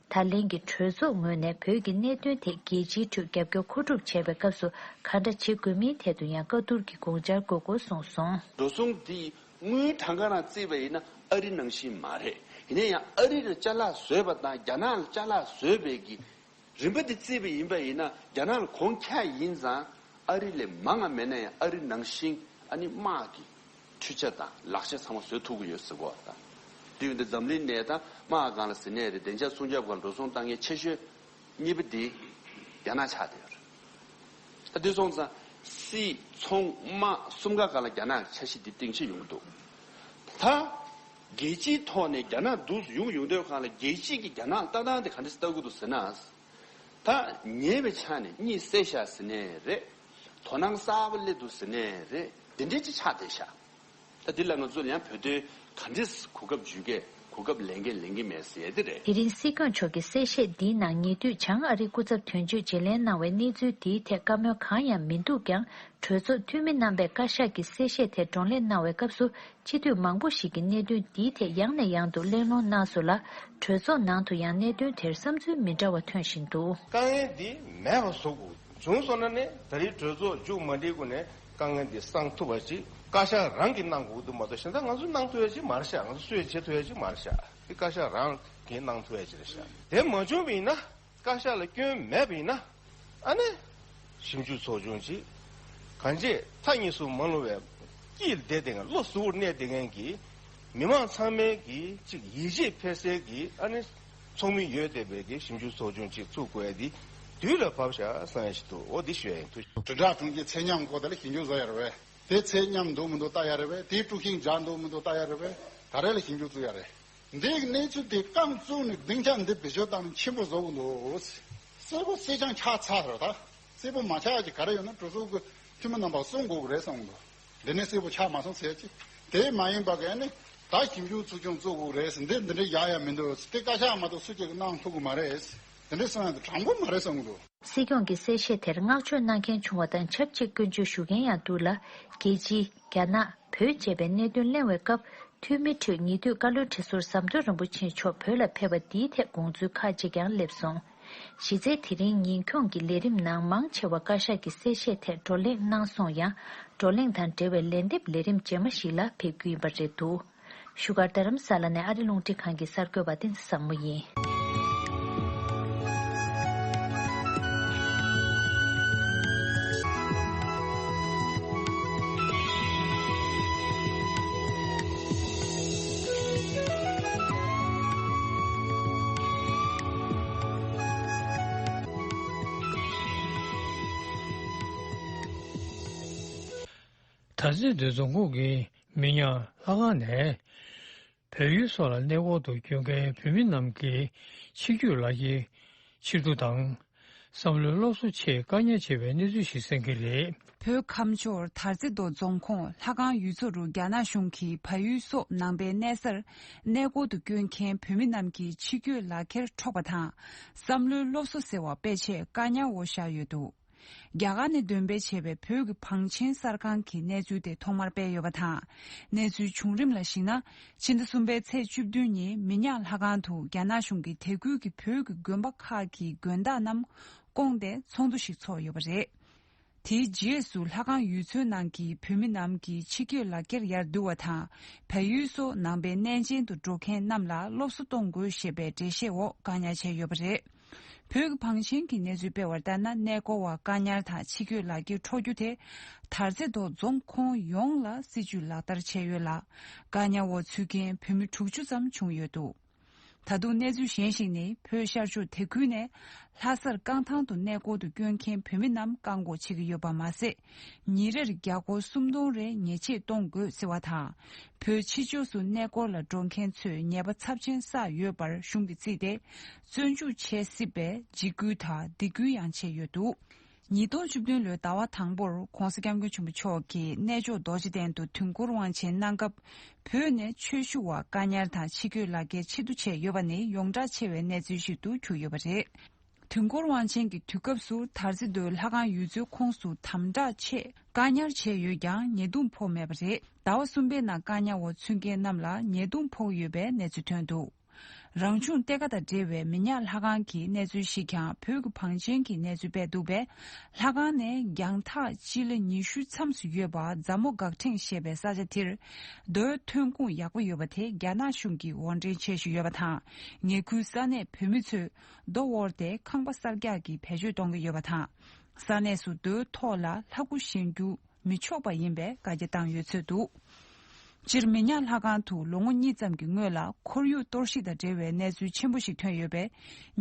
ད་ལན་གྱི་གྲོས་ཚོགས་ངོས་ནས་བོད་ཀྱི་གནད་དོན་ཐད་རྒྱལ་སྤྱིའི་ཁྲོད་རྒྱབ་སྐྱོར་མཁོ་སྒྲུབ་བྱས་པའི་སྐབས་སུ་ག་འདྲ་བྱེད་དགོས་མིན་ཐད་དུ་ཡང་བཀའ་བསྡུར་གྱི་དགོངས་འཆར་འགོད་དགོས་གསུངས་སོང་། འགྲོ་སོང་འདི་དངུལ་གྲངས་ཀ་རང་བརྩིས་པ་ཡིན་ན་ཨ་རི་ནང་བཞིན་མ་རེད། ཡིན་ན་ཡང་ཨ་རི་ལ་ཅ་ལག་བཟོས་པ་དང་རྒྱ་ནག་ལ་ཅ་ལག་བཟོས་པའི་གི་རིམ་པ་འདི་བརྩིས་པ་ཡིན་པ་ཡིན་ན་རྒྱ་ནག་ལ་གོང་ཁྱད་ཡིན་ཙང་ཨ་རི་ལས་མང་ང་མེད་ན་ཡང་ཨ་རི་ནང་བཞིན་ཨ་ནི་དམག་གི་འཕྲུལ་ཆས་དང་ལག་ཆ་ཚང་མ་བཟོ་ཐུབ་ཀྱི་ཡོད་ཟེར་གོ་བ་དང་། དེ་ཡིན་དུས་འཛམ་གླིང་ནས་ད་དམག་སྒང་ལ་ཟེར་ནའི་རེད། བདེ་འཇགས་སྲུང་སྐྱོབ་སྒང་འགྲོ་སོང་བཏང་མཁན་ཆེ་ཤོས་གཉིས་པ་འདི་རྒྱ་ནག་ཆགས་བསྡད་ཡོད་རེད། ད་དེ་སོང་ཙང་སྲིད་ཚོང་དམག་གསུམ་ཀ་སྒང་ལ་རྒྱ་ནག་གི་འཆར་གཞི་འདི་སྟེང་ཆེ་ཡོང་གི་འདུག་ད་རྒྱལ་སྤྱིའི་ཐོག་ནས་རྒྱ་ནག་འདུག་སེ་ཡོང་ཡོང་དུས་སྒང་ལ་རྒྱལ་སྤྱིས་ཀྱི་རྒྱ་ནག་ལ་ལྟ་སྟངས་དེ་ག་འདྲ་ཞིག་ལྟ་གི་འདུག་ཟེར་ན། ད་ཉེ་བའི་ཆ་ནས་གཉིད་སད་ཤག་ཟེར་ནའི་རེད། དོ་སྣང་གསར་པ་སླེབས་འདུག་ཟེར་ནའི་རེད། འདི་འདྲའི་ཅིག་ཆགས་བསྡད་ཤག་ད་འདི་ལ་ང་ཚོ་ཡང་བོད་དོན་ག་འདྲས་གོ་སྐབས་འཇུ་གས་གོ་སྐབས་ལེན་གས་ལེན་གི་མེད་ཟེར་ཡ་དེ་རེད། དེ་རིང་སྲིད་སྐྱོང་མཆོག་གི་གསལ་བཤད་འདིའི་ནང་ཉེ་དུས་བྱང་ཨ་རིའི་སྐུ་ཚབ་དོན་གཅོད་བརྗེ་ལེན་གནང་བའི་གནས་ཚུལ་འདིའི་ཐད་བཀའ་མོལ་གང་ཡང་མི་འདུག་ཀྱང་། གྲོས་ཚོགས་འཐུས་མི་རྣམ་པས་བཀའ་ཤག་གི་གསལ་བཤད་དེ་བགྲོ་གླེང་གནང་བའི་སྐབས་སུ། སྤྱི་འཐུས་མང་པོ་ཞིག་གིས་གནད་དོན་འདིའི་ཐད་ཡང་ནས་ཡང་དུ་གླེང་སློང་གནང་སོང་ལ། གྲོས་ཚོགས་ནང་དུ་ཡང་གནད་དོན་དེར་བསམ་ཚུལ་མི་འདྲ་བ་ཐོན་བཞིན་འདུག་དཀའ་ངལ་འདི་མེད་པ་བཟོ་དགོས། བྱུང་སོང་ན་ནི་ད་རེས་གྲོས་ཚོགས་མཇུག་མ་སྒྲིལ་གོང་ནས་དཀའ་ངལ་འདི་སངས་ཐུབ་པ་ཅིག་བཀའ་ཤག་རང་གིས་གནང་དགོས་འདུག་མ་གཏོགས་གཞན་དག་ང་ཚོས་གནང་ཐུབ་ཡ་ཅིག་མ་རེད་ཤག་ང་ཚོ་སུས་བྱེད་ཐུབ་ཡ་ཅིག་མ་རེད་ཤག་དེ་བཀའ་ཤག་རང་གིས་གནང་ཐུབ་ཡ་ཅིག་རེད་ཤག་དེ་མ་བྱུང་བ་ཡིན་ན། བཀའ་ཤག་ལ་སྐྱོན་མེད་པ་ཡིན་ན། ཨ་ནི། ཞིབ་འཇུག་ཚོགས་ཆུང་ཅིག་གང་ཅི་མཐའ་གཉིས་སུ་མ་ལྷུང་བའི་དཀྱིལ་བསྡད་དེ་ངན་བློ་གཟུ་བོར་གནས་བསྡད་མཁན་གྱི་མི་མང་ཚང་མའི་གི་ཅིག་ཡིད་ཆེས་འཕེར་སའི་གི་ཨ་ནི་ཚོགས་མི་ཡོད་བསྡད་པའི་གི་ཞིབ་འཇུག་ཚོགས་ཆུང་ཅིག་བཙུགས་དགོས་ཡ་འདི་དུས་ལ་བབ་ཤག་བསམ་ཡ་ཞིག་འདུག་འོ་འདི་ཞུ་ཡ་ཡིན། ཐུགས་རྗེ་ཆེ། དྲིལ་བསྒྲགས་དྲུང་ཆེ་ཚད་མཉམ་སྐོར་དེ་ལ་ཞིབ་འཇུག་བཟོ་ཡ་རེད་པས། དེ་ཚད་མཉམ་འདུག་མི་འདུག་ལྟ་ཡ་རེད་པས། དེའི་དཀྲུག་ཤིང་འཇགས་འདུག་མི་འདུག་ལྟ་ཡ་རེད་པས། ད་རེས་ལ་ཞིབ་འཇུག་བཙུགས་ཡ་རེད། འདིའི་གནས་ཚུལ་དེ་རྐང་བཙུགས་ནས་སྡིངས་ཆ་འདི་བེད་སྤྱོད་བཏང་ན་ཆེན་པོ་བཟོ་གི་འདུག་གསལ་པོ་གསལ་རྐྱང་ཆགས་ཚར་རེད་ད། གསལ་པོ་མ་ཆགས་ཀྱི་ག་རེ་ཡོད་ན་གྲོས་ཚོགས་ཀྱི་འཐུས་མི་རྣམ་པ་གསུང་དགོས་ཀྱི་རེད་བསམ་གི་འདུག་འདི་ནས་གསལ་པོ་ཆགས་མ་སོང་ཟེར་ཅི། དེ་མ་ཡིན་པ་གས་ནི་ད་ཞིབ་འཇུག་ཚོགས་ཆུང་བཙུགས་དགོས་ཀྱི་རེད་ཟེར། འདི་འདི་འདྲའི་ཡག་ཡག་མི་འདུག་དེ་བཀའ་ཤག་མ་གཏོགས་སུ་གཅིག་གིས་གནང་ཐུབ་ཀྱི་མ་རེད། འདི་འདྲའི་གསུང་ཡ་དེ་དྲང་པོ་མ་རེད་བསམ་གི་འདུག་སྲིད་སྐྱོང་གི་གསལ་བཤད་དེར་བསྔགས་བརྗོད་གནང་མཁན་བྱུང་བ་དང་ཆབས་ཅིག་སྐྱོན་བརྗོད་ཞུ་མཁན་ཡང་འདུག་ལ། རྒྱལ་སྤྱི། རྒྱ་ནག་བོད་བཅས་པའི་གནད་དོན་གླེང་བའི་སྐབས། འཐུས་མི་ཁྲོད་ཉེ་དུས་བཀའ་བློན་ཁྲི་ཟུར་ཟམ་གདོང་རིན་པོ་ཆེ་མཆོག་བོད་ལ་ཕེབས་པ་འདིའི་ཐད་དགོངས་ཚུལ་ཁ་ཅིག་ཀྱང་སླེབས་སོང་། གཞི་རྩའི་དེ་རིང་ཉིན་འཁྱོངས་ཀྱི་ལས་རིམ་ནང་མང་ཆེ་བ་བཀའ་ཤག་གི་གསལ་བཤད་ཐད་བགྲོ་གླེང་གནང་སོང་ཡང་། བགྲོ་གླེང་དང་འབྲེལ་བའི་ལན་འདེབས་ལས་རིམ་རྗེས་མ་ཞིག་ལ་ཕེབས་རྒྱུ་ཡིན་པ་རེད་འདུག་བཞུགས་སྒར་རྡ་རམ་ས་ལ་ནས་ཨ་རི་རླུང་འཕྲིན་ཁང་གི་གསར་འགོད་པ་བསྟན་འཛིན་བཟང་མོ་ཡིན། དར་རྩེ་མདོ་རྫོང་ཁོངས་ཀྱི་མི་ཉག་ལྷ་ཁང་ནས། བལ་ཡུལ་སོགས་ལ་གནས་སྐོར་དུ་བསྐྱོད་མཁན་བོད་མི་རྣམས་ཀྱི་ཕྱི་སྐྱོད་ལག་འཁྱེར་ཕྱིར་བསྡུ་དང་། བསམ་བློའི་སློབ་གསོ་ཆེད་བཀག་ཉར་བྱས་པའི་གནས་ཚུལ་ཞིག་གསན་གྱི་རེད། བོད་ཁམས་ཕྱོགས་དར་རྩེ་མདོ་རྫོང་ཁོངས་ལྷ་ཁང་ཡུལ་ཚོ་རུ་རྒྱ་ནག་གཞུང་གིས་བལ་ཡུལ་སོགས་ནང་པའི་གནས་སར་གནས་སྐོར་དུ་བསྐྱོད་མཁན་བོད་མི་རྣམས་ཀྱི་ཕྱི་སྐྱོད་ལག་འཁྱེར་འཕྲོག་པ་དང་། བསམ་བློའི་སློབ་གསོ་ཟེར་བ་སྤེལ་ཆེད་བཀག་ཉར་འོག་བཞག་ཡོད་འདུག་རྒྱ་གར་ནས་འདོན་སྤེལ་བྱས་པའི་བོད་ཀྱི་བང་ཆེན་གསར་ཁང་གིས་གནས་ཚུལ་དེ་ཐོག་མར་སྤེལ་ཡོད་པ་དང་། གནས་ཚུལ་བྱུང་རིམ་ལ་གཞིགས་ན། ཕྱི་ཟླ་གསུམ་པའི་ཚེས་བཅུ་བདུན་ཉིན་མི་ཉག་ལྷ་ཁང་དུ་རྒྱ་ནག་གཞུང་གིས་དེ་ཁུལ་གྱི་བོད་ཀྱི་དགོན་པ་ཁག་གི་དགོན་བདག་རྣམས་བསྐོངས་ཏེ་ཚོགས་འདུ་ཞིག་ཚོགས་ཡོད་པ་རེད། དེའི་རྗེས་སུ་ལྷ་ཁང་ཡུལ་ཚོའི་ནང་གི་བོད་མི་རྣམས་ཀྱི་ཕྱི་སྐྱོད་ལག་འཁྱེར་ཡར་བསྡུ་བ་དང་། བལ་ཡུལ་སོགས་ནང་པའི་གནས་ཆེན་དུ་འགྲོ་མཁན་རྣམས་ལ་སློབ་གསོ་གཏོང་དགོས་ཞེས་པའི་འགྲེལ་བཤད་འོག་བཀག་ཉར་བྱས་ཡོད་པ་རེད། བོད་ཀྱི་བང་ཆེན་གྱི་གནས་ཚུལ་སྤེལ་བར་ལྟར་ན། གནས་སྐོར་བ་བཀག་ཉར་དང་ཕྱི་སྐྱོད་ལག་འཁྱེར་འཕྲོག་རྒྱུ་དེ། དར་རྩེ་མདོ་རྫོང་ཁོངས་ཡོངས་ལ་སྲིད་ཇུས་ལག་བསྟར་བྱས་ཡོད་ལ། བཀག་ཉར་འོག་ཚུད་མཁན་བོད་མི་དྲུག་ཅུ་ཙམ་བྱུང་ཡོད་འདུག་ད་དུང་གནས་ཚུལ་གཞན་ཞིག་ནི། བོད་ཤར་ཕྱོགས་དེ་ཁུལ་ནས་ལྷ་སར་རྐང་ཐང་དུ་གནས་སྐོར་དུ་བསྐྱོད་མཁན་བོད་མི་རྣམས་བཀག་འགོག་བྱེད་ཀྱི་ཡོད་པ་མ་ཟད། ཉིན་རེར་རྒྱ་སྒོར་སུམ་སྟོང་རེ་ཉེས་ཆད་གཏོང་དགོས་ཟེར་བ་དང་། བོད་ཕྱི་ཕྱོགས་སུ་གནས་སྐོར་ལ་འགྲོ་མཁན་ཚོས་ཉེས་པ་ཚབས་ཆེན་བསགས་ཡོད་པར་གཞུང་གིས་བརྩིས་ཏེ། བཙོན་འཇུག་བྱེད་སྲིད་པའི་འཇིགས་སྐུལ་དང་སྡིགས་སྐུལ་ཡང་བྱས་ཡོད་འདུག་ཉིས་སྟོང་བཅུ་བདུན་ལོའི་ཟླ་བ་དང་པོར་༧གོང་ས་༧སྐྱབས་མགོན་ཆེན་པོ་མཆོག་གིས་གནས་མཆོག་རྡོ་རྗེ་གདན་དུ་དུས་འཁོར་དབང་ཆེན་གནང་སྐབས། བོད་ནས་ཆོས་ཞུ་བར་བཀག་ཉར་དང་ཕྱི་སྐྱོད་ལག་འཁྱེར་ཕྱིར་བསྡུ་བྱས་ཡོད་པ་ནི་ཡོངས་གྲགས་ཆེ་བའི་གནས་ཚུལ་ཞིག་ཏུ་གྱུར་ཡོད་པ་རེད། དུས་འཁོར་དབང་ཆེན་གྱི་དུས་སྐབས་སུ་དར་རྩེ་མདོའི་ལྷ་ཁང་ཡུལ་ཚོའི་ཁོངས་སུ་དམ་དྲག་ཆེད་བཀག་ཉར་བྱས་ཡོད་ཀྱང་ཉེས་རྡུང་ཕོག་མེད་པ་རེད། ཟླ་བ་གསུམ་པའི་ནང་བཀག་ཉར་འོག་ཚུད་མཁན་རྣམས་ལ་ཉེས་རྡུང་ཕོག་ཡོད་པའི་གནས་ཚུལ་ཐོན་འདུག་རང་བྱུང་གཏེར་ཁ་དང་འབྲེལ་བའི་མི་ཉག་ལྷ་ཁང་གི་གནས་ཚུལ་ཞིག་ཀྱང་བོད་ཀྱི་བང་ཆེན་གྱི་གནས་ཚུལ་སྤེལ་འདུག་པས། ལྷ་ཁང་ནས་རྒྱང་ཐག་སྤྱི་ལེ་ཉི་ཤུ་མཚམས་སུ་ཡོད་པ་རྫ་མོ་འགག་ཕྲེང་ཞེས་པའི་ས་ཆ་དེར་རྡོའི་ཐོན་ཁུངས་ཡག་པོ་ཡོད་པ་དེ་རྒྱ་ནག་གཞུང་གིས་དབོར་འདྲེན་བྱེད་བཞིན་ཡོད་པ་དང་། ངེད་ཁུལ་ས་གནས་བོད་མི་ཚོས་རྡོ་དབོར་ཏེ་ཁང་པ་གསར་རྒྱག་གི་བེད་སྤྱོད་གཏོང་གི་ཡོད་པ་དང་། ས་གནས་སུ་རྡོའི་ཐོག་ལ་ལྷ་སྐུ་བཞེངས་རྒྱུ་མི་ཆོག་པ་ཡིན་པའི་བཀའ་རྒྱ་བཏང་ཡོད་ཚོད་འདུག་སྤྱིར་མི་ཉག་ལྷ་ཁང་དུ་ལོ་ངོ་གཉིས་ཙམ་གྱི་སྔོན་ལ་ཁོར་ཡུག་གཏོར་བཤིག་དང་འབྲེལ་བའི་གནས་ཚུལ་ཆེན་པོ་ཞིག་ཐོན་ཡོད་པས།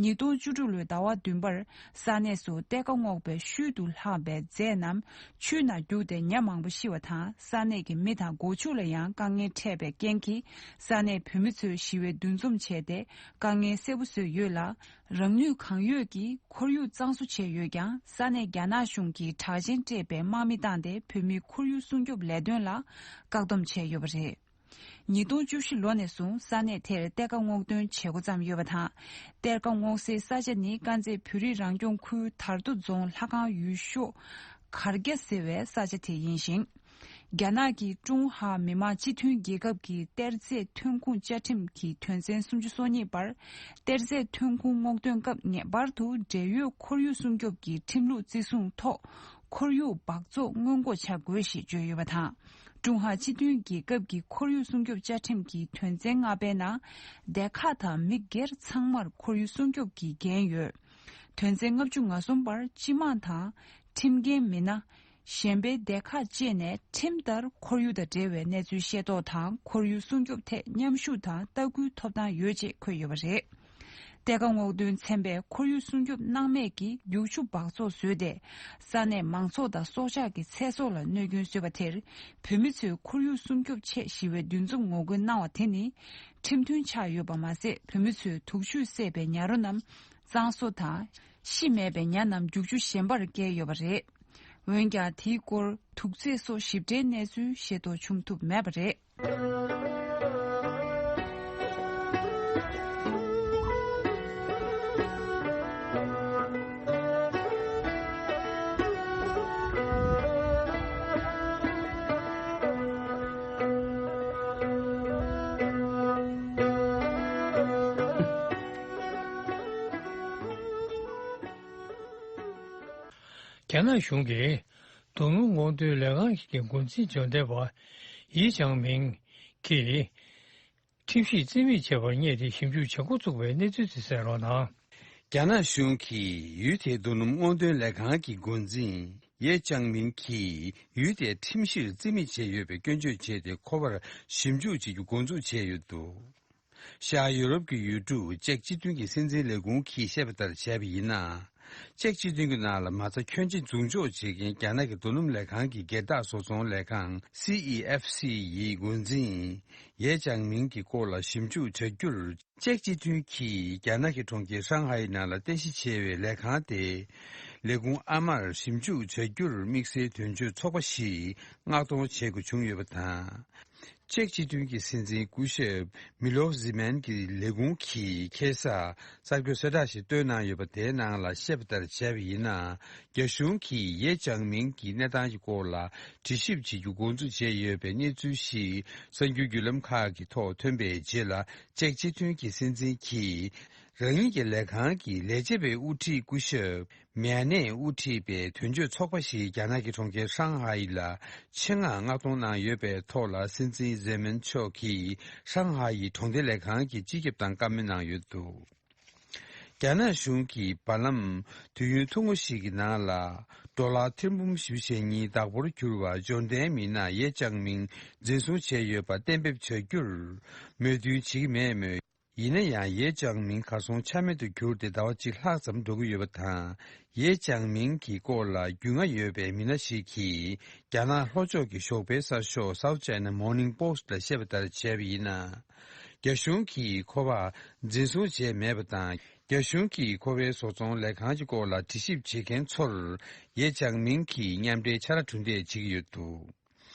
ཉིས་སྟོང་བཅུ་དྲུག་ལོའི་ཟླ་བ་བདུན་པར་ས་གནས་སུ་གཏེར་ཁ་སྔོག་པའི་ཤུལ་དུ་ལྷག་པའི་རྫས་རྣམས་ཆུའི་ནང་རྒྱུགས་ཏེ་ཉ་མང་པོ་ཤི་བ་དང་། ས་གནས་ཀྱི་མི་དང་སྒོ་ཕྱུགས་ལ་ཡང་དཀའ་ངལ་འཕྲད་པའི་རྐྱེན་གྱིས། ས་གནས་བོད་མི་ཚོས་ཞི་བའི་འདུ་འཛོམས་བྱས་ཏེ་དཀའ་ངལ་སེལ་པོ་བཟོས་ཡོད་ལ། རང་ནུས་གང་ཡོད་ཀྱིས་ཁོར་ཡུག་གཙང་བཟོ་བྱས་ཡོད་ཀྱང་། ས་གནས་རྒྱ་ནག་གཞུང་གིས་དྲག་ཆས་སྤྲས་པའི་དམག་མི་བཏང་སྟེ་བོད་མིའི་ཁོར་ཡུག་སྲུང་སྐྱོབ་ལས་དོན་ལ་བཀག་སྡོམ་བྱས་ཡོད་པ་རེད། ཉིས་སྟོང་བཅུ་བཞི་ལོ་ནས་བཟུང་ས་གནས་དེར་གཏེར་ཁ་སྔོག་འདོན་བྱེད་འགོ་བརྩམས་ཡོད་པ་དང་། གཏེར་ཁ་སྔོག་སའི་ས་ཆ་ནི་དཀར་མཛེས་བོད་རིགས་རང་སྐྱོང་ཁུལ་དར་མདོ་རྫོང་ལྷ་ཁང་ཡུལ་ཤོག་གར་རྒྱ་ཟེར་བའི་ས་ཆ་དེ་ཡིན་ཞིང་། རྒྱ་ནག་གི་ཀྲུང་ཧྭ་མི་དམངས་སྤྱི་མཐུན་རྒྱལ་ཁབ་ཀྱི་གཏེར་རྫས་ཐོན་ཁུངས་བཅའ་ཁྲིམས་ཀྱི་དོན་ཚན་སུམ་ཅུ་སོ་གཉིས་པར། གཏེར་རྫས་ཐོན་ཁུངས་སྔོག་འདོན་སྐབས་ངེས་པར་དུ་འབྲེལ་ཡོད་ཁོར་ཡུག་སྲུང་སྐྱོབ་ཀྱི་ཁྲིམས་ལུགས་བརྩི་སྲུང་ཐོག་ཁོར་ཡུག་སྦགས་བཙོག་སྔོན་འགོག་བྱ་དགོས་ཞེས་བརྗོད་ཡོད་པ་དང་། ཀྲུང་ཧྭ་སྤྱི་མཐུན་རྒྱལ་ཁབ་ཀྱི་ཁོར་ཡུག་སྲུང་སྐྱོབ་བཅའ་ཁྲིམས་ཀྱི་དོན་ཚན་ལྔ་པའི་ནང་། སྡེ་ཁག་དང་མི་སྒེར་ཚང་མར་ཁོར་ཡུག་སྲུང་སྐྱོབ་ཀྱི་འགན་ཡོད། དོན་ཚན་ལྔ་བཅུ་ང་གསུམ་པར་སྤྱི་དམངས་དང་། ཁྲིམས་འགན་མི་སྣ། གཞན་པའི་སྡེ་ཁག་བཅས་ནས་ཁྲིམས་ལྟར་ཁོར་ཡུག་དང་འབྲེལ་བའི་གནས་ཚུལ་ཤེས་རྟོགས་དང་ཁོར་ཡུག་སྲུང་སྐྱོབ་ཐད་མཉམ་ཞུགས་དང་ལྟ་སྐུལ་ཐོབ་ཐང་ཡོད་ཅེས་འཁོད་ཡོད་པ་རེད། གཏེར་ཁ་སྔོག་འདོན་ཚན་པས་ཁོར་ཡུག་སྲུང་སྐྱོབ་སྣང་མེད་ཀྱིས་རྒྱུག་ཆུ་སྦགས་བཙོག་བཟོས་ཏེ། ས་གནས་མང་ཚོགས་དང་སྲོག་ཆགས་ཀྱི་ཚེ་སྲོག་ལ་གནོད་སྐྱོན་བཟོས་པ་དེར། བོད་མི་ཚོས་ཁོར་ཡུག་སྲུང་སྐྱོབ་ཆེད་ཞི་བའི་འདུ་འཛོམས་ངོ་རྒོལ་གནང་བ་དེ་ནི། ཁྲིམས་མཐུན་ཆགས་ཡོད་པ་མ་ཟད། བོད་མི་ཚོས་དུག་ཆུས་བསྲེགས་པའི་ཉ་རོ་རྣམས་གཙང་བཟོ་དང་། ཤི་མེད་པའི་ཉ་རྣམས་རྒྱུག་ཆུ་གཞན་པར་བསྐྱལ་ཡོད་པ་རེད། འོན་ཀྱང་། དེའི་སྐོར་དུག་རྫས་སོགས་ཞིབ་ཕྲའི་གནས་ཚུལ་ཤེས་རྟོགས་བྱུང་ཐུབ་མེད་པ་རེད། རྒྱ་ནག་གཞུང་གིས་རྡོ་སྣུམ་སྔོག་འདོན་ལས་ཁང་གི་འགོ་འཛིན་འབྱོར་ལྡན་པ་ཡི་ཅང་མིང་གིས་ཁྲིམས་གཞི་རྩིས་མེད་བྱས་པར་བསྙད་དེ་ཞིབ་འཇུག་བྱེད་འགོ་བཙུགས་པའི་གནས་ཚུལ་དེ་གསན་རོགས་གནང་། རྒྱ་ནག་གཞུང་གིས་ཡུལ་དེའི་རྡོ་སྣུམ་སྔོག་འདོན་ལས་ཁང་གི་འགོ་འཛིན་ཡེ་ཅང་མིང་གིས་ཡུལ་དེའི་ཁྲིམས་གཞིར་རྩིས་མེད་བྱས་ཡོད་པའི་སྐྱོན་བརྗོད་བྱས་ཏེ། ཁོ་པར་ཞིབ་འཇུག་བྱེད་རྒྱུ་འགོ་འཛུགས་བྱས་ཡོད་འདུག་ཤར་ཡུ་རོབ་ཀྱི་ཡུལ་གྲུ་ཅེཀ་སྤྱི་མཐུན་གྱི་སྲིད་འཛིན་ལས་ཁུངས་ཀྱིས་བཤད་པ་ལྟར་བྱས་པ་ཡིན་ན། ཅེཀ་སྤྱི་མཐུན་གྱི་ནང་ལ་མ་རྩ་ཁྱོན་ཆེ་འཛུགས་འཇོག་བྱེད་མཁན་རྒྱ་ནག་གི་རྡོ་སྣུམ་ལས་ཁང་གི་སྒེར་བདག་བཟོ་ཚོང་ལས་ཁང་སི་ཨི་ཨེཕ་སི་ཡི་འགོ་འཛིན་ཡེ་ཅང་མིང་གི་སྐོར་ལ་ཞིབ་འཇུག་བྱ་རྒྱུར། ཅེཀ་སྤྱི་མཐུན་གྱིས་རྒྱ་ནག་གི་གྲོང་ཁྱེར་ཧྲང་ཧའེ་ནང་ལ་རྟེན་གཞི་བྱས་པའི་ལས་ཁང་དེ། ལས་ཁུངས་ཨ་མར་ཞིབ་འཇུག་བྱ་རྒྱུར་དམིགས་བསལ་དོན་གཅོད་ཚོགས་པ་ཞིག་མངགས་གཏོང་བྱེད་དགོས་བྱུང་ཡོད་པ་དང་། ཅེཀ་སྤྱི་མཐུན་གྱི་སྲིད་འཛིན་སྐུ་ཞབས་མི་ལོབ་ཟི་མན་གྱི་ལས་ཁུངས་ཀྱིས་ཁ་སང་གསར་འགོད་གསལ་བསྒྲགས་ཤིག་བཏོན་གནང་ཡོད་པ་དེའི་ནང་ལ་བཤད་པ་ལྟར་བྱས་པ་ཡིན་ན། རྒྱ་གཞུང་གིས་ཡེ་ཅང་མིང་གི་གནས་སྟངས་ཀྱི་སྐོར་ལ་དྲི་ཞིབ་བྱེད་རྒྱུ་འགོ་འཛུགས་བྱས་ཡོད་པའི་གནས་ཚུལ་ཞིག་གསར་འགྱུར་བརྒྱུད་ལམ་ཁག་གི་ཐོག་ཐོན་པའི་རྗེས་ལ། ཅེཀ་སྤྱི་མཐུན་གྱི་སྲིད་འཛིན་གྱིས་རང་ཉིད་ཀྱི་ལས་ཁང་གི་ལས་བྱེད་པའི་དབུ་ཁྲིད་སྐུ་ཞབས་མེ་ནས་དབུ་ཁྲིད་པའི་དོན་གཅོད་ཚོགས་པ་ཞིག་རྒྱ་ནག་གི་གྲོང་ཁྱེར་ཧྲང་ཧའེ་ལ་ཆེད་མངགས་མངགས་གཏོང་གནང་ཡོད་པའི་ཐོག་ལ། སྲིད་འཛིན་ཟེ་མན་མཆོག་གིས་ཧྲང་ཧའེ་ཡི་གྲོང་སྡེ་ལས་ཁང་གི་སྤྱི་ཁྱབ་དང་བཀའ་མོལ་གནང་ཡོད་འདུག་རྒྱ་ནག་གཞུང་གིས་བར་ལམ་དུས་ཡུན་ཐུང་ངུ་ཞིག་གི་ནང་ལ་ཌོ་ལར་ཐེར་འབུམ་བཞི་བཅུ་ཞེ་གཉིས་བདག་པོར་གྱུར་བ་འབྱོར་ལྡན་མི་སྣ་ཡེ་ཅང་མིང་འཛིན་བཟུང་བྱས་ཡོད་པ་གཏན་འབེབས་བྱ་རྒྱུར་མོས་མཐུན་བྱེད་ཀྱི་མེད་མོད། ཡིན་ན་ཡང་ཡེ་ཅང་མིང་གར་སོང་ཆ་མེད་དུ་གྱུར་ཏེ་ཟླ་བ་གཅིག་ལྷག་ཙམ་འགྲོ་གི་ཡོད་པ་དང་། ཡེ་ཅང་མིང་གི་སྐོར་ལ་རྒྱུས་མངའ་ཡོད་པའི་མི་སྣ་ཞིག་གིས་རྒྱ་ནག་ལྷོ་ཕྱོགས་ཀྱི་ཞོགས་པའི་གསར་ཤོག་South China Morning Post ལ་བཤད་པ་ལྟར་བྱས་པ་ཡིན་ན། རྒྱ་གཞུང་གིས་ཁོ་པ་འཛིན་བཟུང་བྱས་མེད་པ་དང་། རྒྱ་གཞུང་གིས་ཁོ་པའི་བཟོ་ཚོང་ལས་ཁང་གི་སྐོར་ལ་དྲི་ཞིབ་བྱེད་མཁན་ཚོར་ཡེ་ཅང་མིང་གིས་མཉམ་འབྲེལ་ཕྱག་ལས་གྲུ་འདེགས་བྱེད་ཀྱི་ཡོད་འདུག་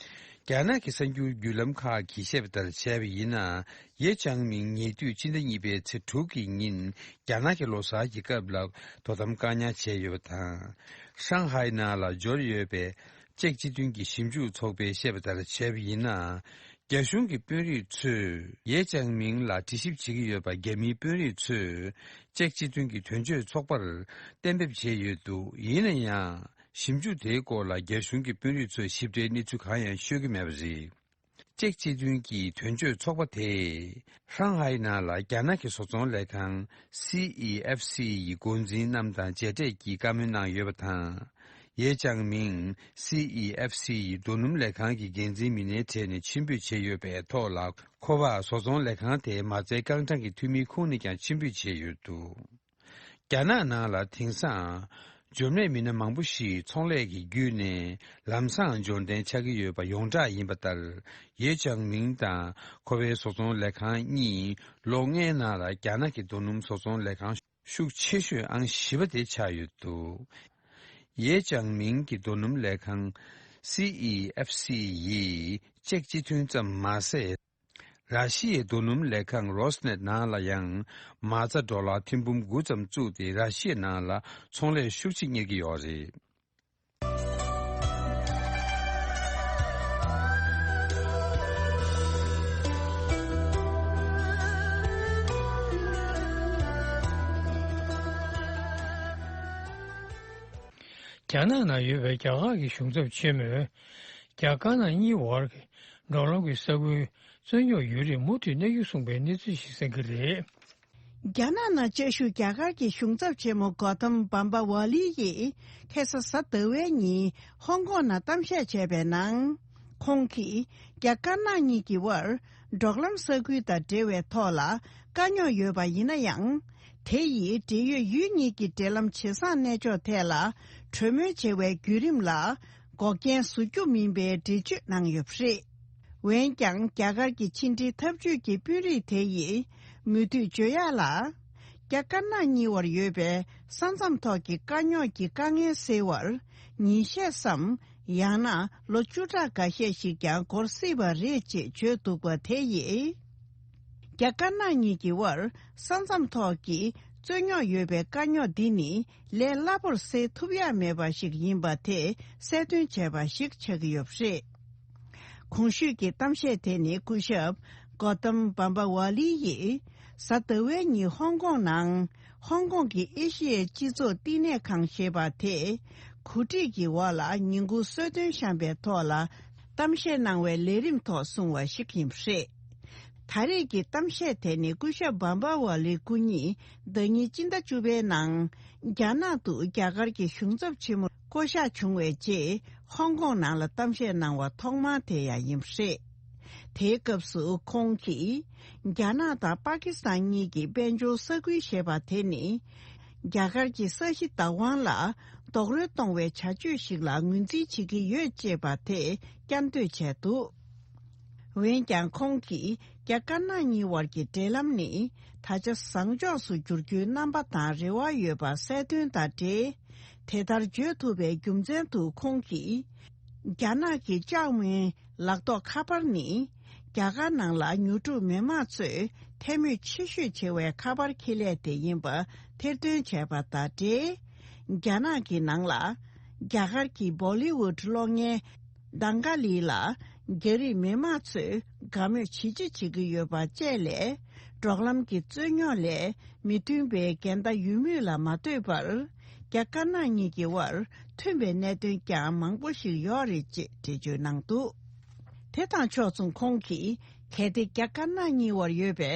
རྒྱ་ནག་གི་གསར་འགྱུར་བརྒྱུད་ལམ་ཁག་གིས་བཤད་པ་ལྟར་བྱས་པ་ཡིན་ན། ཡེ་ཅང་མིང་ཉེ་དུས་སྤྱི་ཟླ་གཉིས་པའི་ཚེས་དྲུག་གི་ཉིན་རྒྱ་ནག་གི་ལོ་གསར་གྱི་སྐབས་ལ་དོ་དམ་བཀག་ཉར་བྱས་ཡོད་པ་དང་། ཧྲང་ཧའེ་ནང་ལ་འབྱོར་ཡོད་པའི་ཅེཀ་སྤྱི་མཐུན་གྱི་ཞིབ་འཇུག་ཚོགས་པས་བཤད་པ་ལྟར་བྱས་པ་ཡིན་ན། རྒྱ་གཞུང་གི་དཔོན་རིགས་ཚོས་ཡེ་ཅང་མིང་ལ་དྲི་ཞིབ་བྱེད་ཀྱི་ཡོད་པ་རྒྱ་མིའི་དཔོན་རིགས་ཚོས་ཅེཀ་སྤྱི་མཐུན་གྱི་དོན་གཅོད་ཚོགས་པར་གཏན་འབེབས་བྱས་ཡོད་འདུག་ཡིན་ན་ཡང་། ཞིབ་འཇུག་དེའི་སྐོར་ལ་རྒྱ་གཞུང་གི་དཔོན་རིགས་ཚོས་ཞིབ་ཕྲའི་གནས་ཚུལ་གང་ཡང་ཤོད་ཀྱི་མེད་པ་རེད། ཅེཀ་སྤྱི་མཐུན་གྱི་དོན་གཅོད་ཚོགས་པ་དེས་ཧྲང་ཧའེ་ནང་ལ་རྒྱ་ནག་གི་བཟོ་ཚོང་ལས་ཁང་CEFC ཡི་འགོ་འཛིན་རྣམས་དང་མཇལ་འཕྲད་ཀྱིས་བཀའ་མོལ་གནང་ཡོད་པ་དང་། ཡེ་ཅང་མིང་CEFC ཡི་རྡོ་སྣུམ་ལས་ཁང་གི་འགན་འཛིན་མི་སྣའི་གྲས་ནས་ཕྱིར་འབུད་བྱས་ཡོད་པའི་ཐོག་ལ། ཁོ་པ་བཟོ་ཚོང་ལས་ཁང་དེའི་མ་རྩའི་རྐང་གྲངས་ཀྱི་འཐུས་མིའི་ཁོངས་ནས་ཀྱང་ཕྱིར་འབུད་བྱས་ཡོད་འདུག་རྒྱ་ནག་ནང་ལ་དེང་སང་འབྱོར་མེད་མི་སྣ་མང་པོ་ཞིག་ཚོང་ལས་ཀྱི་བརྒྱུད་ནས་ལམ་སང་འབྱོར་ལྡན་ཆགས་ཀྱི་ཡོད་པ་ཡོངས་གྲགས་ཡིན་པ་ལྟར། ཡེ་ཅང་མིང་དང་ཁོ་པའི་བཟོ་ཚོང་ལས་ཁང་གཉིས་ལོ་ལྔའི་ནང་ལ་རྒྱ་ནག་གི་རྡོ་སྣུམ་བཟོ་ཚོང་ལས་ཁང་ཤུགས་ཆེ་ཤོས་ཨང་བཞི་པ་དེ་ཆགས་ཡོད་འདུག་ཡེ་ཅང་མིང་གི་རྡོ་སྣུམ་ལས་ཁང་CEFC ཡིས་ཅེཀ་སྤྱི་མཐུན་ཙམ་མ་ཟད། ར་ཤི་ཡའི་རྡོ་སྣུམ་ལས་ཁང་Rosneft ནང་ལ་ཡང་མ་རྩ་ཌོ་ལར་ཐེར་འབུམ་དགུ་ཙམ་བཙུགས་ཏེ་ར་ཤི་ཡ་ནང་ལ་ཚོང་ལས་ཤུགས་ཆེ་གཉེར་གྱི་ཡོད་རེད། རྒྱ་ནག་ནང་ཡོད་པའི་རྒྱ་གར་གྱི་གཞུང་ཚབ་ཆེན་མོས་རྒྱ་དཀར་ནག་གཉིས་བར་གྱི་འབྲོག་ལམ་གྱི་ས་ཁུལ་རྩོད་རྙོག་ཡུན་རིང་མུ་མཐུད་གནས་རྒྱུ་གསུངས་པའི་གནས་ཚུལ་ཞིག་གསན་གྱི་རེད། རྒྱ་ནག་ནང་བཅའ་བཞུགས་རྒྱ་གར་གྱི་གཞུང་ཚབ་ཆེན་མོ་གོ་ཏམ་བམ་བ་ཝ་ལི་ཡིས་ཁ་སང་གཟའ་ཟླ་བའི་ཉིན་ཧོང་ཀོང་ནང་གཏམ་བཤད་བྱས་པའི་ནང་། ཁོང་གིས་རྒྱ་དཀར་ནག་གཉིས་ཀྱི་དབར་འབྲོག་ལམ་ས་ཁུལ་དང་འབྲེལ་བའི་ཐོག་ལ་དཀའ་རྙོག་ཡོད་པ་ཡིན་ན་ཡང་། དེ་ཡིས་འབྲེལ་ཡོད་ཡུལ་གཉིས་ཀྱི་འབྲེལ་ལམ་ཇེ་བཟང་གནས་ཕྱོགས་ཐད་ལ་གྲོས་མོལ་བྱེད་པའི་བརྒྱུད་རིམ་ལ་འགོག་རྐྱེན་བཟོ་རྒྱུ་མིན་པའི་འགྲེལ་བརྗོད་གནང་ཡོད་པ་རེད། འོན་ཀྱང་རྒྱ་གར་གྱི་ཕྱི་འབྲེལ་འཐབ་ཇུས་ཀྱི་དཔོན་རིགས་དེ་ཡིས་མུ་མཐུད་བརྗོད་ཡག་ལ། རྒྱ་དཀར་ནག་གཉིས་བར་ཡོད་པའི་ས་མཚམས་ཐོག་གི་དཀའ་རྙོག་གི་དཀའ་ངལ་སེལ་བར་ཉིན་ཤས་སམ། ཡང་ན་ལོ་བཅུ་ཕྲག་འགའ་ཤས་ཤིག་ཀྱང་འགོར་སྲིད་པ་རེད་ཅེས་བརྗོད་འདུག་པ་དེ་ཡིས། རྒྱ་དཀར་ནག་གཉིས་ཀྱི་དབར་ས་མཚམས་ཐོག་གི་རྩོད་རྙོག་ཡོད་པའི་དཀའ་རྙོག་འདི་ནི་ལས་སླ་པོར་སེལ་ཐུབ་ཡག་མེད་པ་ཞིག་ཡིན་པ་དེ་གསལ་སྟོན་བྱས་པ་ཞིག་ཆགས་ཀྱི་ཡོད་པ་རེད། གོང་ཞུས་ཀྱི་གཏམ་བཤད་དེ་ནི་སྐུ་ཞབས་གོ་ཏམ་བམ་བ་ཝ་ལི་ཡིས་གཟའ་ཟླ་བའི་ཉིན་ཧོང་ཀོང་ནང་ཧོང་ཀོང་གི་ཨེ་ཤི་ཡའི་སྤྱི་ཚོགས་བསྟི་གནས་ཁང་ཞེས་པ་དེ་གོ་སྒྲིག་གི་འོག་ལ་ཉིན་གུང་གསོལ་སྟོན་བཤམས་པའི་ཐོག་ལ་གཏམ་བཤད་གནང་བའི་ལས་རིམ་ཐོག་གསུངས་པ་ཞིག་ཡིན་པ་རེད། ད་རེས་ཀྱི་གཏམ་བཤད་དེ་ནི་སྐུ་ཞབས་བམ་བ་ཝ་ལི་སྐུ་ཉིད་ཟླ་ཉིན་སྤྱི་ཟླ་བཅུ་པའི་ནང་རྒྱ་ནག་ཏུ་རྒྱ་གར་གྱི་གཞུང་ཚབ་ཆེན་མོར་བསྐོ་གཞག་བྱུང་བའི་རྗེས་ཧོང་ཀོང་ནང་ལ་གཏམ་བཤད་གནང་བ་ཐོག་མ་དེ་ཡང་ཡིན་པ་རེད། དེའི་སྐབས་སུ་ཁོང་གིས་རྒྱ་ནག་དང་པ་ཀི་སི་ཐན་གཉིས་ཀྱི་དཔལ་འབྱོར་ས་ཁུལ་ཞེས་པ་དེ་ནི་རྒྱ་གར་གྱི་ས་གཞི་བདག་དབང་ལ་རྡོག་རོལ་གཏོང་བའི་བྱ་སྤྱོད་ཞིག་ལ་ངོས་འཛིན་བྱེད་ཀྱི་ཡོད་ཅེས་པ་དེ་བསྐྱར་ཟློས་བྱས་འདུག་འོན་ཀྱང་ཁོང་གིས་རྒྱ་དཀར་ནག་གཉིས་བར་གྱི་འབྲེལ་ལམ་ནི་ད་ཆ་བཟང་ཕྱོགས་སུ་འགྱུར་རྒྱུའི་རྣམ་པ་དང་རེ་བ་ཡོད་པ་གསལ་སྟོན་དང་འབྲེལ། དེ་ལྟར་བརྗོད་ཐུབ་པའི་རྒྱུ་མཚན་དུ་ཁོང་གིས་རྒྱ་ནག་གི་ཅའོ་མིན་ལག་ཐོགས་ཁ་པར་ནི་རྒྱ་གར་ནང་ལ་ཉོ་སྒྲུབ་མི་མང་ཚོས་འཐེན་མོད་ཆེ་ཤོས་བྱེད་པའི་ཁ་པར་འཁྱེར་ལས་དེ་ཡིན་པ་ཐེར་འདོན་བྱས་པ་དང་འབྲེལ། རྒྱ་ནག་གི་ནང་ལ་རྒྱ་གར་གྱི་བོ་ལི་ཝུད་གློག་བརྙན་དང་ག་ལི་ལ་རྒྱ་རིགས་མི་མང་ཚོས་དགའ་མོས་ཇེ་ཆེ་བྱེད་ཀྱི་ཡོད་པ་བཅས་ལས། འབྲོག་ལམ་གྱི་རྩོད་རྙོག་ལས་མི་མཐུན་པའི་འགལ་ཟླ་ཡོད་མུས་ལ་མ་ལྟོས་པར། རྒྱ་དཀར་ནག་གཉིས་ཀྱི་དབར་མཐུན་པའི་གནད་དོན་ཀྱང་མང་པོ་ཞིག་ཡོད་རེད་ཅེས་འགྲེལ་བརྗོད་གནང་འདུག་དེ་དང་ཕྱོགས་མཚུངས་ཁོང་གིས་གལ་ཏེ་རྒྱ་དཀར་ནག་གཉིས་བར་ཡོད་པའི་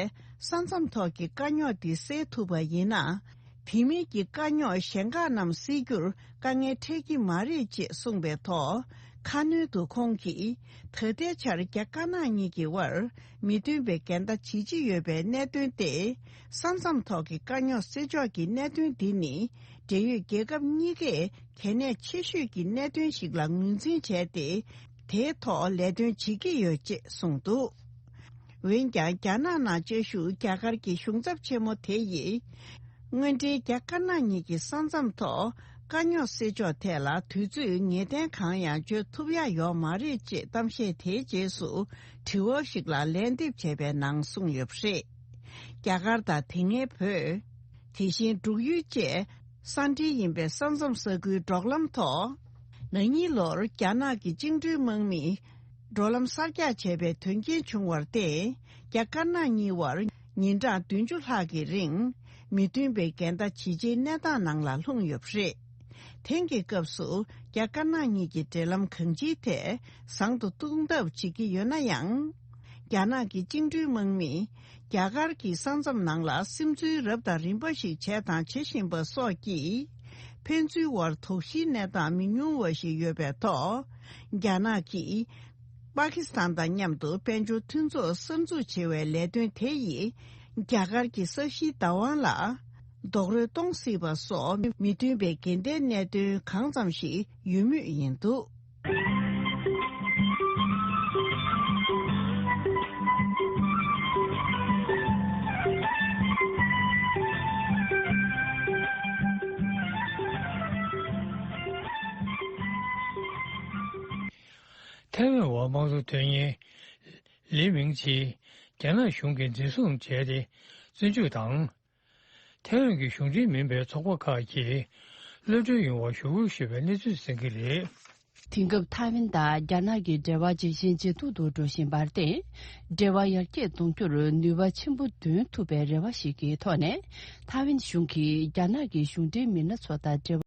ས་མཚམས་ཐོག་གི་དཀའ་རྙོག་འདི་སེལ་ཐུབ་པ་ཡིན་ན། དེ་མིན་གྱི་དཀའ་རྙོག་གཞན་ཁག་རྣམས་སེལ་རྒྱུར་དཀའ་ངལ་འཕྲད་ཀྱི་མ་རེད་ཅེས་གསུངས་པའི་ཐོག་ཁ་སྣོན་དུ་ཁོང་གིས། ད་ལྟའི་ཆར་རྒྱ་དཀར་ནག་གཉིས་ཀྱི་དབར་མི་མཐུན་པའི་འགལ་ཟླ་ཇི་ཆེ་ཡོད་པའི་གནད་དོན་ཏེ། ས་མཚམས་ཐོག་གི་དཀའ་རྙོག་སེལ་ཕྱོགས་ཀྱི་གནད་དོན་འདི་ནི། འབྲེལ་ཡོད་རྒྱལ་ཁབ་གཉིས་ཀས་གལ་གནད་ཆེ་ཤོས་ཀྱི་གནད་དོན་ཞིག་ལ་ངོས་འཛིན་བྱས་ཏེ། དེའི་ཐོག་ལས་དོན་བྱེད་ཀྱི་ཡོད་ཅེས་གསུངས་འདུག། འོན་ཀྱང་། རྒྱ་ནག་ནང་བཅའ་བཞུགས་རྒྱ་གར་གྱི་གཞུང་ཚབ་ཆེན་མོ་དེ་ཡིས། དངོས་འབྲེལ་རྒྱ་དཀར་ནག་གཉིས་ཀྱི་ས་མཚམས་ཐོག་དཀའ་རྙོག་སེལ་ཕྱོགས་ཐད་ལ་དུས་ཚོད་ངེས་གཏན་གང་ཡང་བརྗོད་ཐུབ་ཡ་ཡོད་མ་རེད་ཅེས་གཏམ་བཤད་དེའི་རྗེས་སུ་དྲི་བ་ཞིག་ལ་ལན་འདེབས་བྱས་པའི་ནང་གསུངས་ཡོད་པ་རེད། རྒྱ་གར་དང་དེ་སྔའི་བོད། དེ་བཞིན་འབྲུག་ཡུལ་བཅས་ས་འབྲེལ་ཡིན་པའི་ས་མཚམས་ས་ཁུལ་འབྲོག་ལམ་ཐོག་ན་ནིང་ལོར་རྒྱ་ནག་གི་བཅིངས་འགྲོལ་དམག་མིས་འགྲོ་ལམ་གསར་རྒྱག་བྱས་པའི་དོན་རྐྱེན་བྱུང་བར་བརྟེན། རྒྱ་དཀར་ནག་གཉིས་བར་ཉིན་གྲངས་བདུན་ཅུ་ལྷག་གི་རིང་མི་མཐུན་པའི་འགལ་ཟླ་ཇི་ཆེའི་གནས་སྟངས་ནང་ལ་ལྷུང་ཡོད་པ་རེད། དེང་གི་སྐབས་སུ་རྒྱ་དཀར་ནག་གཉིས་ཀྱི་འབྲེལ་ལམ་གང་ཅིའི་ཐད་བཟང་དུ་གཏོང་ཐབས་བྱེད་ཀྱི་ཡོད་ན་ཡང་། རྒྱ་ནག་གི་བཅིངས་འགྲོལ་དམག་མིས་རྒྱ་གར་གྱི་ས་མཚམས་ནང་ལ་སིམ་འཛུལ་རབ་དང་རིམ་པ་ཞིག་བྱས་དང་བྱེད་བཞིན་པ་སོགས་ཀྱིས། ཕན་ཚུན་བར་དོགས་གཞིའི་གནས་སྟངས་མི་ཉུང་བ་ཞིག་ཡོད་པའི་ཐོག་རྒྱ་ནག་གིས། པ་ཀི་སི་ཐན་དང་མཉམ་དུ་དཔལ་འབྱོར་མཐུན་ཚོགས་གསར་འཛུགས་བྱེད་པའི་ལས་དོན་དེ་ཡིས། རྒྱ་གར་གྱི་ས་གཞིའི་བདག་དབང་ལ། རྡོག་རོལ་གཏོང་སྲིད་པ་སོགས་མི་མཐུན་པའི་འགལ་ཟླའི་གནད་དོན་གང་ཙམ་ཞིག་ཡོད་མུས་ཡིན་འདུག། ཐའེ་ཝན་དམངས་གཙོ་དོན་གཉེར་ལི་མིང་ཆི་རྒྱ་ནག་གཞུང་གིས་འཛིན་བཟུང་བྱས་ཏེ་བཙོན་འཇུག་དང་། ཐའེ་ཝན་གྱི་གཞུང་འབྲེལ་མིན་པའི་ཚོགས་པ་ཁག་གིས་གློད་གྲོལ་ཡོང་བར་ཞུ་སྐུལ་ཞུས་པའི་གནས་ཚུལ་གསན་གྱི་རེད། དེང་སྐབས་ཐའེ་ཝན་དང་རྒྱ་ནག་གི་འབྲེལ་བ་ཇེ་ཞན་ཇེ་སྡུག་ཏུ་འགྲོ་བཞིན་པར་བརྟེན། འབྲེལ་བ་ཡར་རྒྱས་གཏོང་རྒྱུར་ནུས་པ་ཆེན་པོ་འདོན་ཐུབ་པའི་རེ་བ་ཞིག་གི་ཐོག་ནས། ཐའེ་ཝན་གཞུང་གིས་རྒྱ་ནག་གི་གཞུང་འབྲེལ་མི་སྣ་ཚོ་དང་འབྲེལ་བ།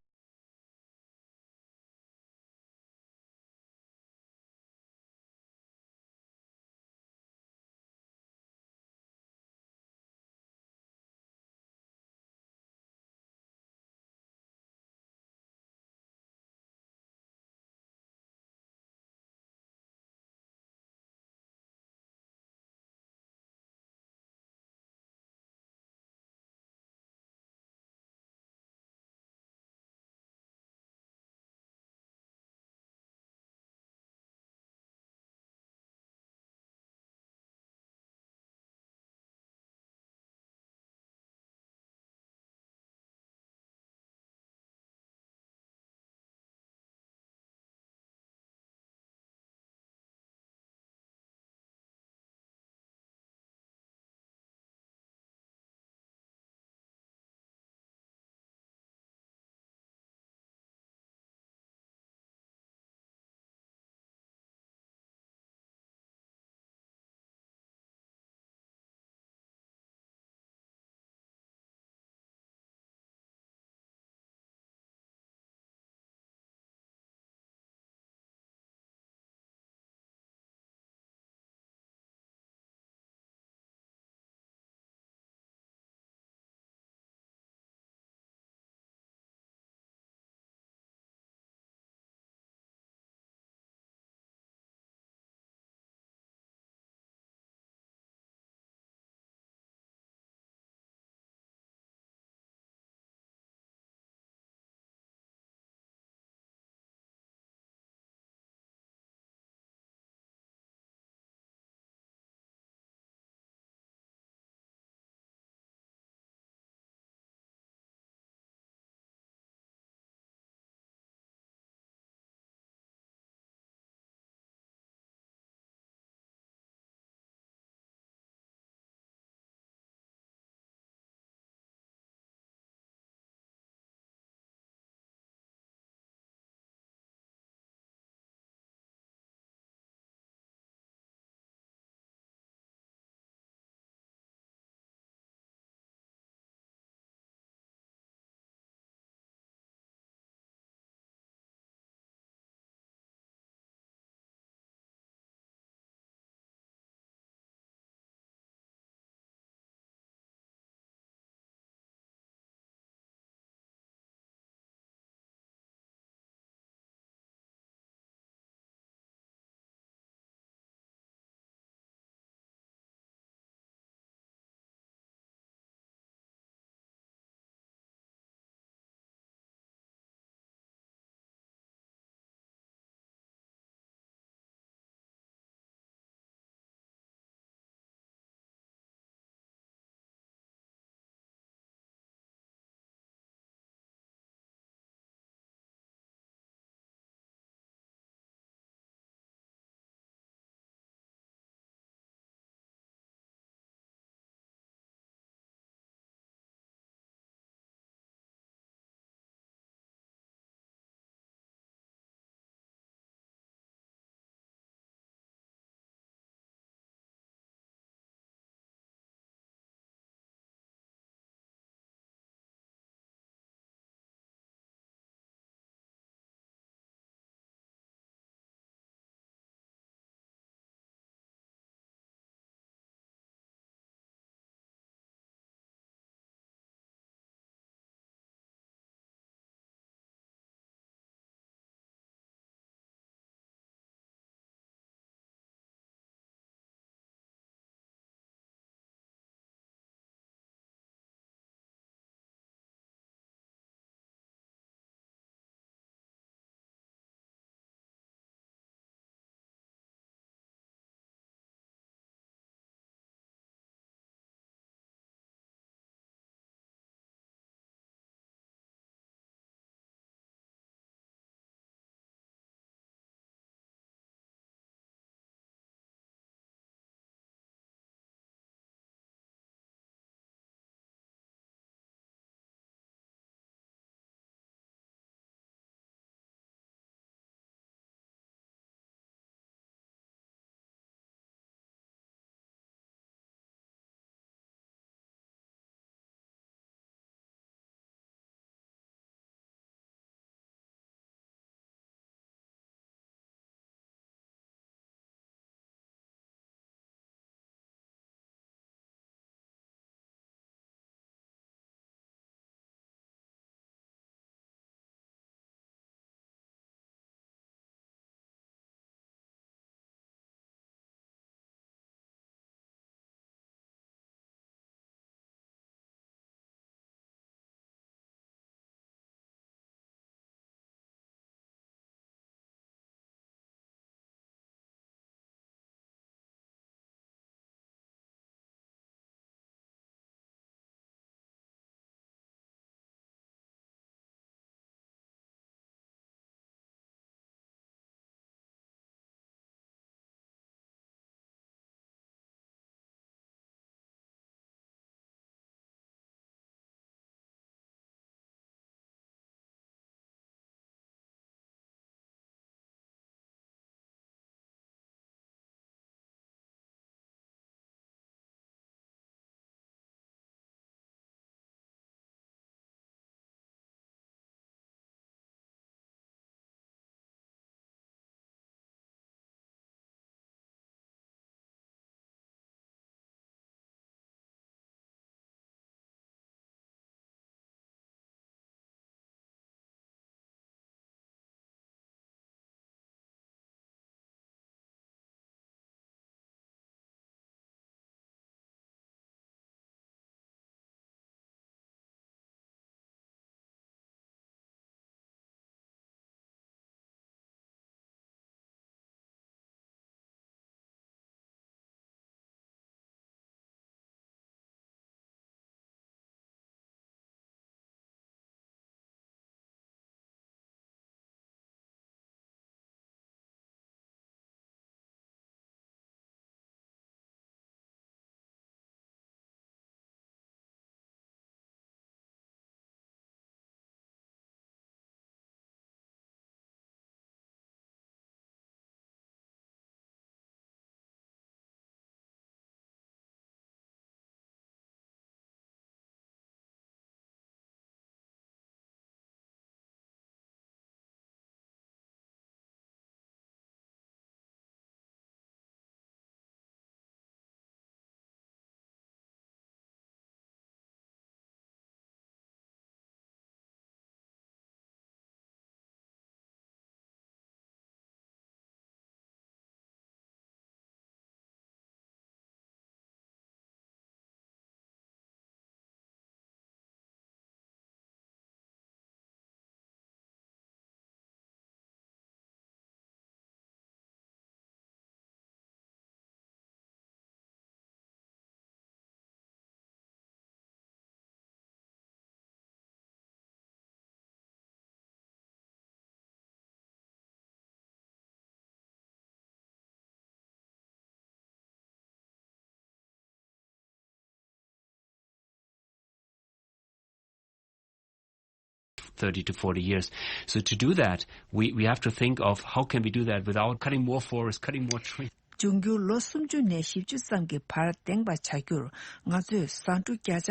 thirty to forty years. So to do that, we, we have to think of how can we do that without cutting more forests, cutting more trees. འབྱུང་འགྱུར་ལོ་སུམ་ཅུ་ནས་བཞི་བཅུ་ཙམ་གྱི་བར་ལྡེང་པ་བྱ་རྒྱུར་ང་ཚོས་ཟ་འབྲུ་བརྒྱ་ཆ་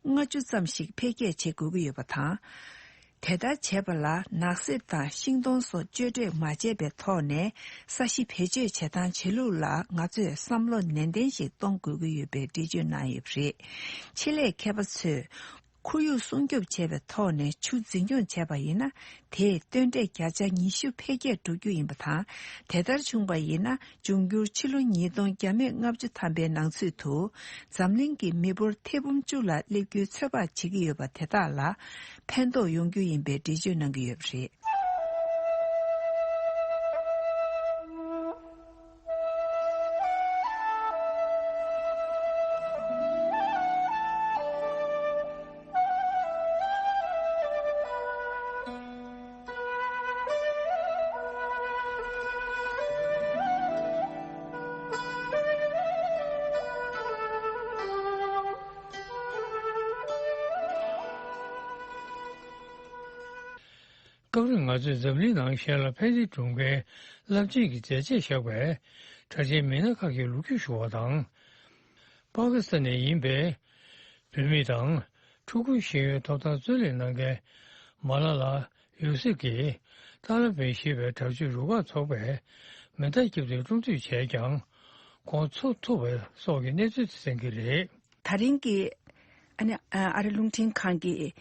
ལྔ་བཅུ་ཙམ་ཞིག་འཕེལ་རྒྱས་བྱེད་དགོས་ཀྱི་ཡོད་པ་དང་། དེ་ལྟར་བྱས་པ་ལ་ནགས་གསེབ་དང་ཤིང་སྡོང་སོགས་གཅོད་འབྲེག་མ་བྱས་པའི་ཐོག་ནས་ས་གཞི་བེད་སྤྱོད་བྱེད་སྟངས་བྱེད་ལུགས་ལ་ང་ཚོས་བསམ་བློ་ནན་ཏན་ཞིག་གཏོང་དགོས་ཀྱི་ཡོད་པའི་འགྲེལ་བརྗོད་གནང་ཡོད་པ་རེད། ཆེད་ལས་མཁས་པ་ཚོས། ཁོར་ཡུག་སྲུང་སྐྱོབ་བྱས་པའི་ཐོག་ནས་ཆུ་འཛིན་སྐྱོང་བྱས་པ་ཡིན་ན། དེས་ཏོན་ཊའི་བརྒྱ་ཆ་ཉི་ཤུ་འཕེལ་རྒྱས་འགྲོ་རྒྱུ་ཡིན་པ་དང་། དེ་ལྟར་བྱུང་བ་ཡིན་ན། འབྱུང་འགྱུར་ཕྱི་ལོ་ཉིས་སྟོང་བརྒྱ་མེད་ལྔ་བཅུ་ཐམ་པའི་ནང་ཚུད་དུ། འཛམ་གླིང་གི་མི་འབོར་ཐེར་འབུམ་བཅུ་ལ་སླེབས་རྒྱུའི་ཚོད་དཔག་བྱེད་ཀྱི་ཡོད་པ་དེ་དག་ལ་ཕན་ཐོགས་ཡོང་རྒྱུ་ཡིན་པའི་འགྲེལ་བརྗོད་གནང་གི་ཡོད་པ་རེད། སྐབས་རེ་ང་ཚོས་འཛམ་གླིང་ནང་གཞན་ལ་ཕན་བདེ་སྒྲུབ་མཁན་རླབས་ཆེན་གྱི་མཛད་རྗེས་བཞག་པའི་གྲགས་ཅན་མི་སྣ་ཁག་གི་ལོ་རྒྱུས་ཞུ་བ་དང་། པ་ཀི་སི་ཐན་ནས་ཡིན་པའི་བུད་མེད་དང་ཕྲུ་གུའི་ཤེས་ཡོན་ཐོབ་ཐང་རྩོད་ལེན་གནང་མཁན་མ་ལ་ལ་ཡུ་སེབ་ཀྱིས་ཏཱ་ལི་བན་ཞེས་པའི་དྲག་སྤྱོད་རུ་ཁག་ཚོགས་པས་མེ་མདའ་བརྒྱབ་སྟེ་བཀྲོངས་བཏུལ་བྱས་ཀྱང་ཁོང་འཚོ་ཐུབ་པ་སོགས་ཀྱི་གནས་ཚུལ་དེ་གསན་གྱི་རེད། ད་རིང་གི་ཨ་ནི་ཨ་རི་རླུང་འཕྲིན་ཁང་གི་ཨེ་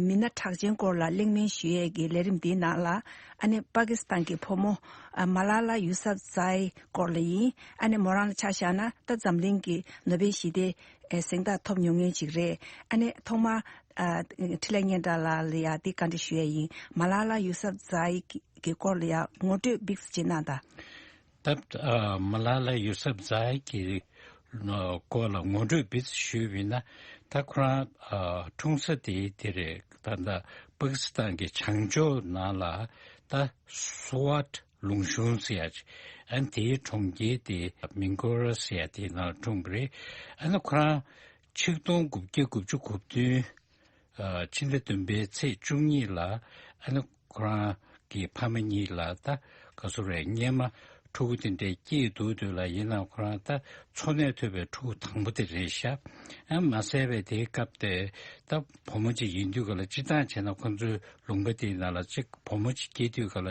མི་སྣ་གྲགས་ཅན་སྐོར་ལ་གླེང་མོལ་ཞུ་ཡས་ཀྱི་ལས་རིམ་འདིའི་ནང་ལ་ཨ་ནི་པ་ཀི་སི་ཐན་གྱི་བུ་མོ་ཨ་མ་ལ་ལ་ཡུ་སབ་ཛའི་སྐོར་ལ་ཡིན། ཨ་ནི་མོ་རང་ལ་ཆ་བཞག་ན་ད་འཛམ་གླིང་གི་ནོ་བེལ་ཞི་བདེའི་ཨེ་གཟེངས་རྟགས་ཐོབ་མྱོང་མཁན་ཞིག་རེད། ཨ་ནི་ཐོག་མར་ཨ་འཕྲིན་ལས་སྙན་གྲགས་ལགས་ལ་ཡ་འདི་བཀའ་འདྲི་ཞུ་ཡས་ཡིན། མ་ལ་ལ་ཡུ་སབ་ཛའི་གི་གི་སྐོར་ལ་ཡ་ངོ་སྤྲོད་ཏོག་ཙམ་ཅིག་གནང་དང་། ད་ཨ་མ་ལ་ལ་ཡུ་སབ་ཛའི་གི་སྐོར་ལ་ངོ་སྤྲོད་ཏོག་ཙམ་ཞུས་པ་ཡིན་ན། ད་ཁོ་རང་ཨ་འཁྲུངས་ས་དེ་དེ་རེད། ད་ད་པ་ཀི་སི་ཐན་གྱི་བྱང་ཕྱོགས་ནང་ལ་ད་སུ་ཝཊ་ལུང་གཞུང་ཟེར་ཡ་ཅིག་ཨ་ནི་དེའི་གྲོང་ཁྱེར་དེ་མིན་ཀོ་ར་ཟེར་ཡ་དེའི་ནང་ལ་འཁྲུངས་པ་རེད། ཨ་ནི་ཁོ་རང་ཆིག་སྟོང་དགུ་བརྒྱ་དགུ་བཅུ་གོ་བདུན་ཨ་ཕྱི་ཟླ་བདུན་པའི་ཚེས་བཅུ་གཉིས་ལ་ཨ་ནི་ཁོ་རང་གི་ཕ་མ་གཉིས་ལ་ད་ག་ཚོད་རེད། སྔོན་མ་ཕྲུ་གུ་དེ་འདྲས་སྐྱེས་འདུག་དུས་ལ་ཡིན་ནའང་ཁོ་རང་ད་འཚོ་གནས་ཐུབ་པའི་ཕྲུ་གུ་དང་པོ་དེ་རེད་ཤག་ཨ་མ་ཟད་པའི་དེའི་སྐབས་དེ་ད་བུ་མོ་གཅིག་ཡིན་དུས་ག་ལ་སྤྱིར་བཏང་བྱས་ན་ཁོ་ཚོའི་ལུང་པ་དེའི་ནང་ལ་གཅིག་བུ་མོ་གཅིག་སྐྱེས་དུས་ག་ལ་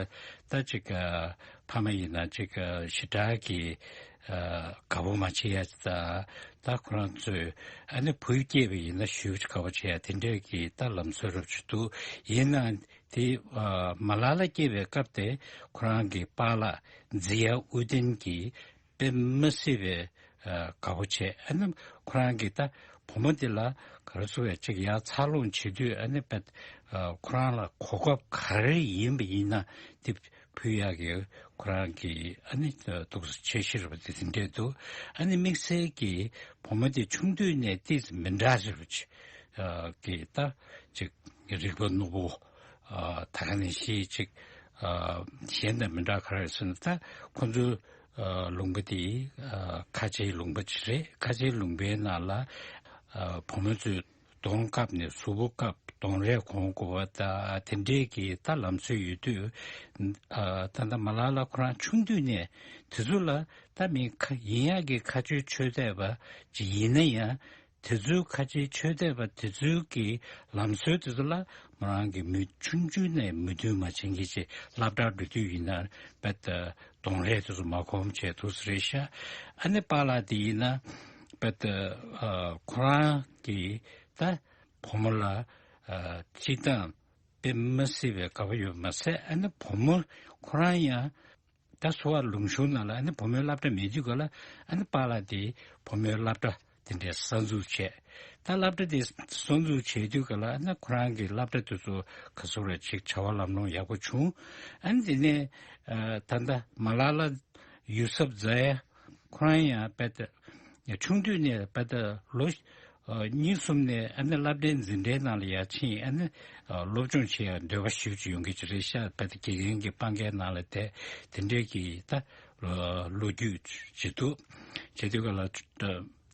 ད་གཅིག་ཨ་ཕ་མ་ཡིན་ན་གཅིག་ཨ་ཞེ་དྲག་གི་ཨ་དགའ་པོ་མ་བྱེད་ཡ་ཅིག་དང་། ད་ཁོ་རང་ཚོས་ཨ་ནི་བུ་སྐྱེས་པ་ཡིན་ན་ཞེ་པོ་ཅིག་དགའ་པོ་བྱེད་ཡ་དེ་འདྲས་ཀྱི་ད་ལམ་སྲོལ་རབ་ཅིག་འདུག་ཡིན་ནའང་དེ་ཨ་མ་ལ་ལ་སྐྱེས་པའི་སྐབས་དེ་ཁོ་རང་གི་པཱ་ལགས་ཛི་ཡ་ཨུ་དིན་གྱིས་དཔེ་མི་སྲིད་པའི་ཨ་དགའ་པོ་བྱས། ཨ་ནི་ཁོ་རང་གིས་ད་བུ་མོ་དེ་ལ་ག་རེ་ཟེར་བས་ཅིག་ཡར་འཚར་ལོངས་བྱེད་དུས་ཨ་ནི་དཔེ་ཨ་ཁོ་རང་ལ་གོ་སྐབས་ག་རེ་ཡིན་པ་ཡིན་ན་དེ་ཕུལ་ཡག་གི་ཁོ་རང་གིས་ཨ་ནི་ཏོག་ཙམ་འཆར་གཞི་རེད་པ་དེ་དེ་འདྲས་འདུག་ཨ་ནི་དམིགས་བསལ་གྱིས་བུ་མོ་དེ་ཆུང་དུས་ནས་ཏོག་ཙམ་མི་འདྲ་ཞིག་རེད་པ་ཅིག་གི་ད་ཅིག་རིག་པ་རྣོ་པོ་ཨ་ད་ག་ནང་བཞིན་ཅིག་ཨ་གཞན་དང་མི་འདྲ་ག་རེ་ཟེར་ན། ད་ཁོ་ཚོའི་ཨ་ལུང་པ་དེ་ཨ་ཁ་ཆེའི་ལུང་པ་ཅིག་རེད། ཁ་ཆེའི་ལུང་པའི་ནང་ལ་ཨ་བུ་མོ་ཚོས་གདོང་བཀབ་ནས་གཟུགས་པོ་བཀབ། གདོང་རས་གོན་དགོས་པ་ད་དེ་འདྲས་ཀྱི་ད་ལམ་སྲོལ་ཡོད་དུས། ཨ་ད་ལྟ་མ་ལ་ལ་ཁོ་རང་ཆུང་དུས་ནས་དེ་ཚོ་ལ་ད་མི་ཁ་ཡིན་ཡག་གི་ཁ་ཆེའི་ཆོས་དད་པ་ཅིག་ཡིན་ན་ཡང་། དེ་ཚོའི་ཁ་ཆེའི་ཆོས་དད་པ་དེ་ཚོའི་གི་ལམ་སྲོལ་དེ་ཚོ་ལ་མོ་རང་གི་མི་ཆུང་ཆུང་ནས་མོས་མཐུན་མ་བྱེད་མཁན་ཅིག་སློབ་གྲྭར་འགྲོ་དུས་ཡིན་ན་དཔེ་ད་གདོང་རས་དེ་ཚོ་མ་གོན་བྱས་འདུག་སེ་རེད་ཤག་ཨ་ནི་པཱ་ལགས་དེ་ཡིན་ན་དཔེ་ད་ཨ་ཁོ་རང་གིས་ད་བུ་མོ་ལ་ཨ་སྤྱིར་བཏང་དཔེ་མི་སྲིད་པའི་དགའ་པོ་ཡོད་མ་ཟད། ཨ་ནི་བུ་མོ་ཁོ་རང་ཡང་ད་གསོ་བ་ལུང་གཞུང་ནང་ལ་ཨ་ནི་བུ་མོའི་སློབ་གྲྭ་མེད་དུས་ག་ལ་ཨ་ནི་པཱ་ལགས་དེས་བུ་མོའི་སློབ་གྲྭ་དེ་འདྲའི་གསར་འཛུགས་བྱས། ད་སློབ་གྲྭ་དེ་གསར་འཛུགས་བྱས་དུས་ག་ལ་ཨ་ནི་ཁོ་རང་གི་སློབ་གྲྭ་དེ་ཚོ་ག་ཚོད་རེ་ཅིག་བྱ་བ་ལམ་ལྷོང་ཡག་པོ་བྱུང་། ཨ་ནི་དེ་ནས་ཨ་ད་ལྟ་མ་ལ་ལ་ཡུ་སབ་ཛ་ཡ་ཁོ་རང་ཡང་དཔེ་ད་ཆུང་དུས་ནས་དཔེ་ད་ལོ་ཨ་གཉིས་གསུམ་ནས་ཨ་ནི་སློབ་གྲྭའི་འཛིན་གྲྭའི་ནང་ལ་ཡར་ཕྱིན། ཨ་ནི་ཨ་སློབ་སྦྱོང་བྱེད་ཡ་འདོད་པ་ཞེ་པོ་ཅིག་ཡོང་གི་ཅིག་རེད་ཤག་དཔེ་ད་དགེ་རྒན་གྱི་དཔང་རྒྱག་ནང་ལ་བསྡད། དེ་འདྲའི་གི་ད་ལོ་རྒྱུས་ཅིག་འདུག་བྱེད་དུས་ག་ལ་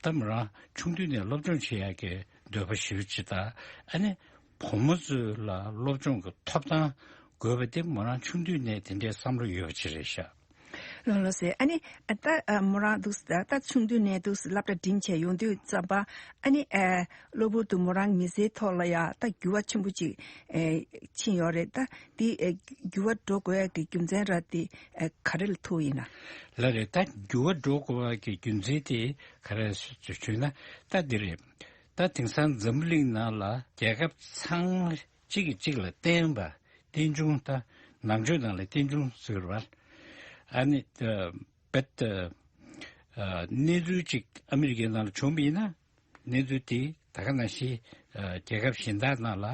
ད་མོ་རང་ཆུང་དུས་ནས་སློབ་སྦྱོང་བྱེད་ཡ་གི་འདོད་པ་ཞེ་པོ་ཅིག་དང་། ཨ་ནི་ བུ་མོ་ཚོ་ལ་སློབ་སྦྱོང་གི་ཐོབ་ཐང་དགོས་པ་དེ་མོ་རང་ཆུང་དུས་ནས་དེ་འདྲའི་བསམ་བློ་ཡོད་པ་ཅིག་རེད་ཤག་ལགས་ལགས་སེ། ཨ་ནི་ད་མོ་རང་འདུག་ད་ཆུང་དུས་ནས་འདུག་སློབ་གྲྭ་འགྲིམས་བྱས་ཡོང་དུས་ཙམ་པ། ཨ་ནི་གློ་བུར་དུ་མོ་རང་མི་ཚེའི་ཐོག་ལ་ཡང་ད་འགྱུར་བ་ཆེན་པོ་ཅིག་ཕྱིན་ཡོད་རེད། ད་འདི་འགྱུར་བ་འགྲོ་དགོས་ཡ་གི་རྒྱུ་མཚན་ར་དེ་ག་རེ་ལ་ཐུག་ཡིན་ན། ལགས་རེད། ད་འགྱུར་བ་འགྲོ་དགོས་ཡ་གི་རྒྱུ་མཚན་དེ་ག་རེ་ཞུས་ན་ད་འདི་རེད། ད་དེང་སང་འཛམ་བུ་གླིང་ནང་ལ་རྒྱལ་ཁབ་ཚང་མ་གཅིག་གིས་གཅིག་ལ་བརྟེན་པ། རྟེན་འབྱུང་ད་ནང་ཆོས་ནང་ལ་རྟེན་འབྱུང་ཟེར་བ། ཨ་ནི་ད་བེད་ད་གནས་ཚུལ་གཅིག་ཨ་མི་རི་ཀའི་ནང་ལ་བྱུང་བ་ཡིན་ན། གནས་ཚུལ་དེ་ད་ག་ནང་བཞིན་རྒྱལ་ཁབ་གཞན་དག་ནང་ལ་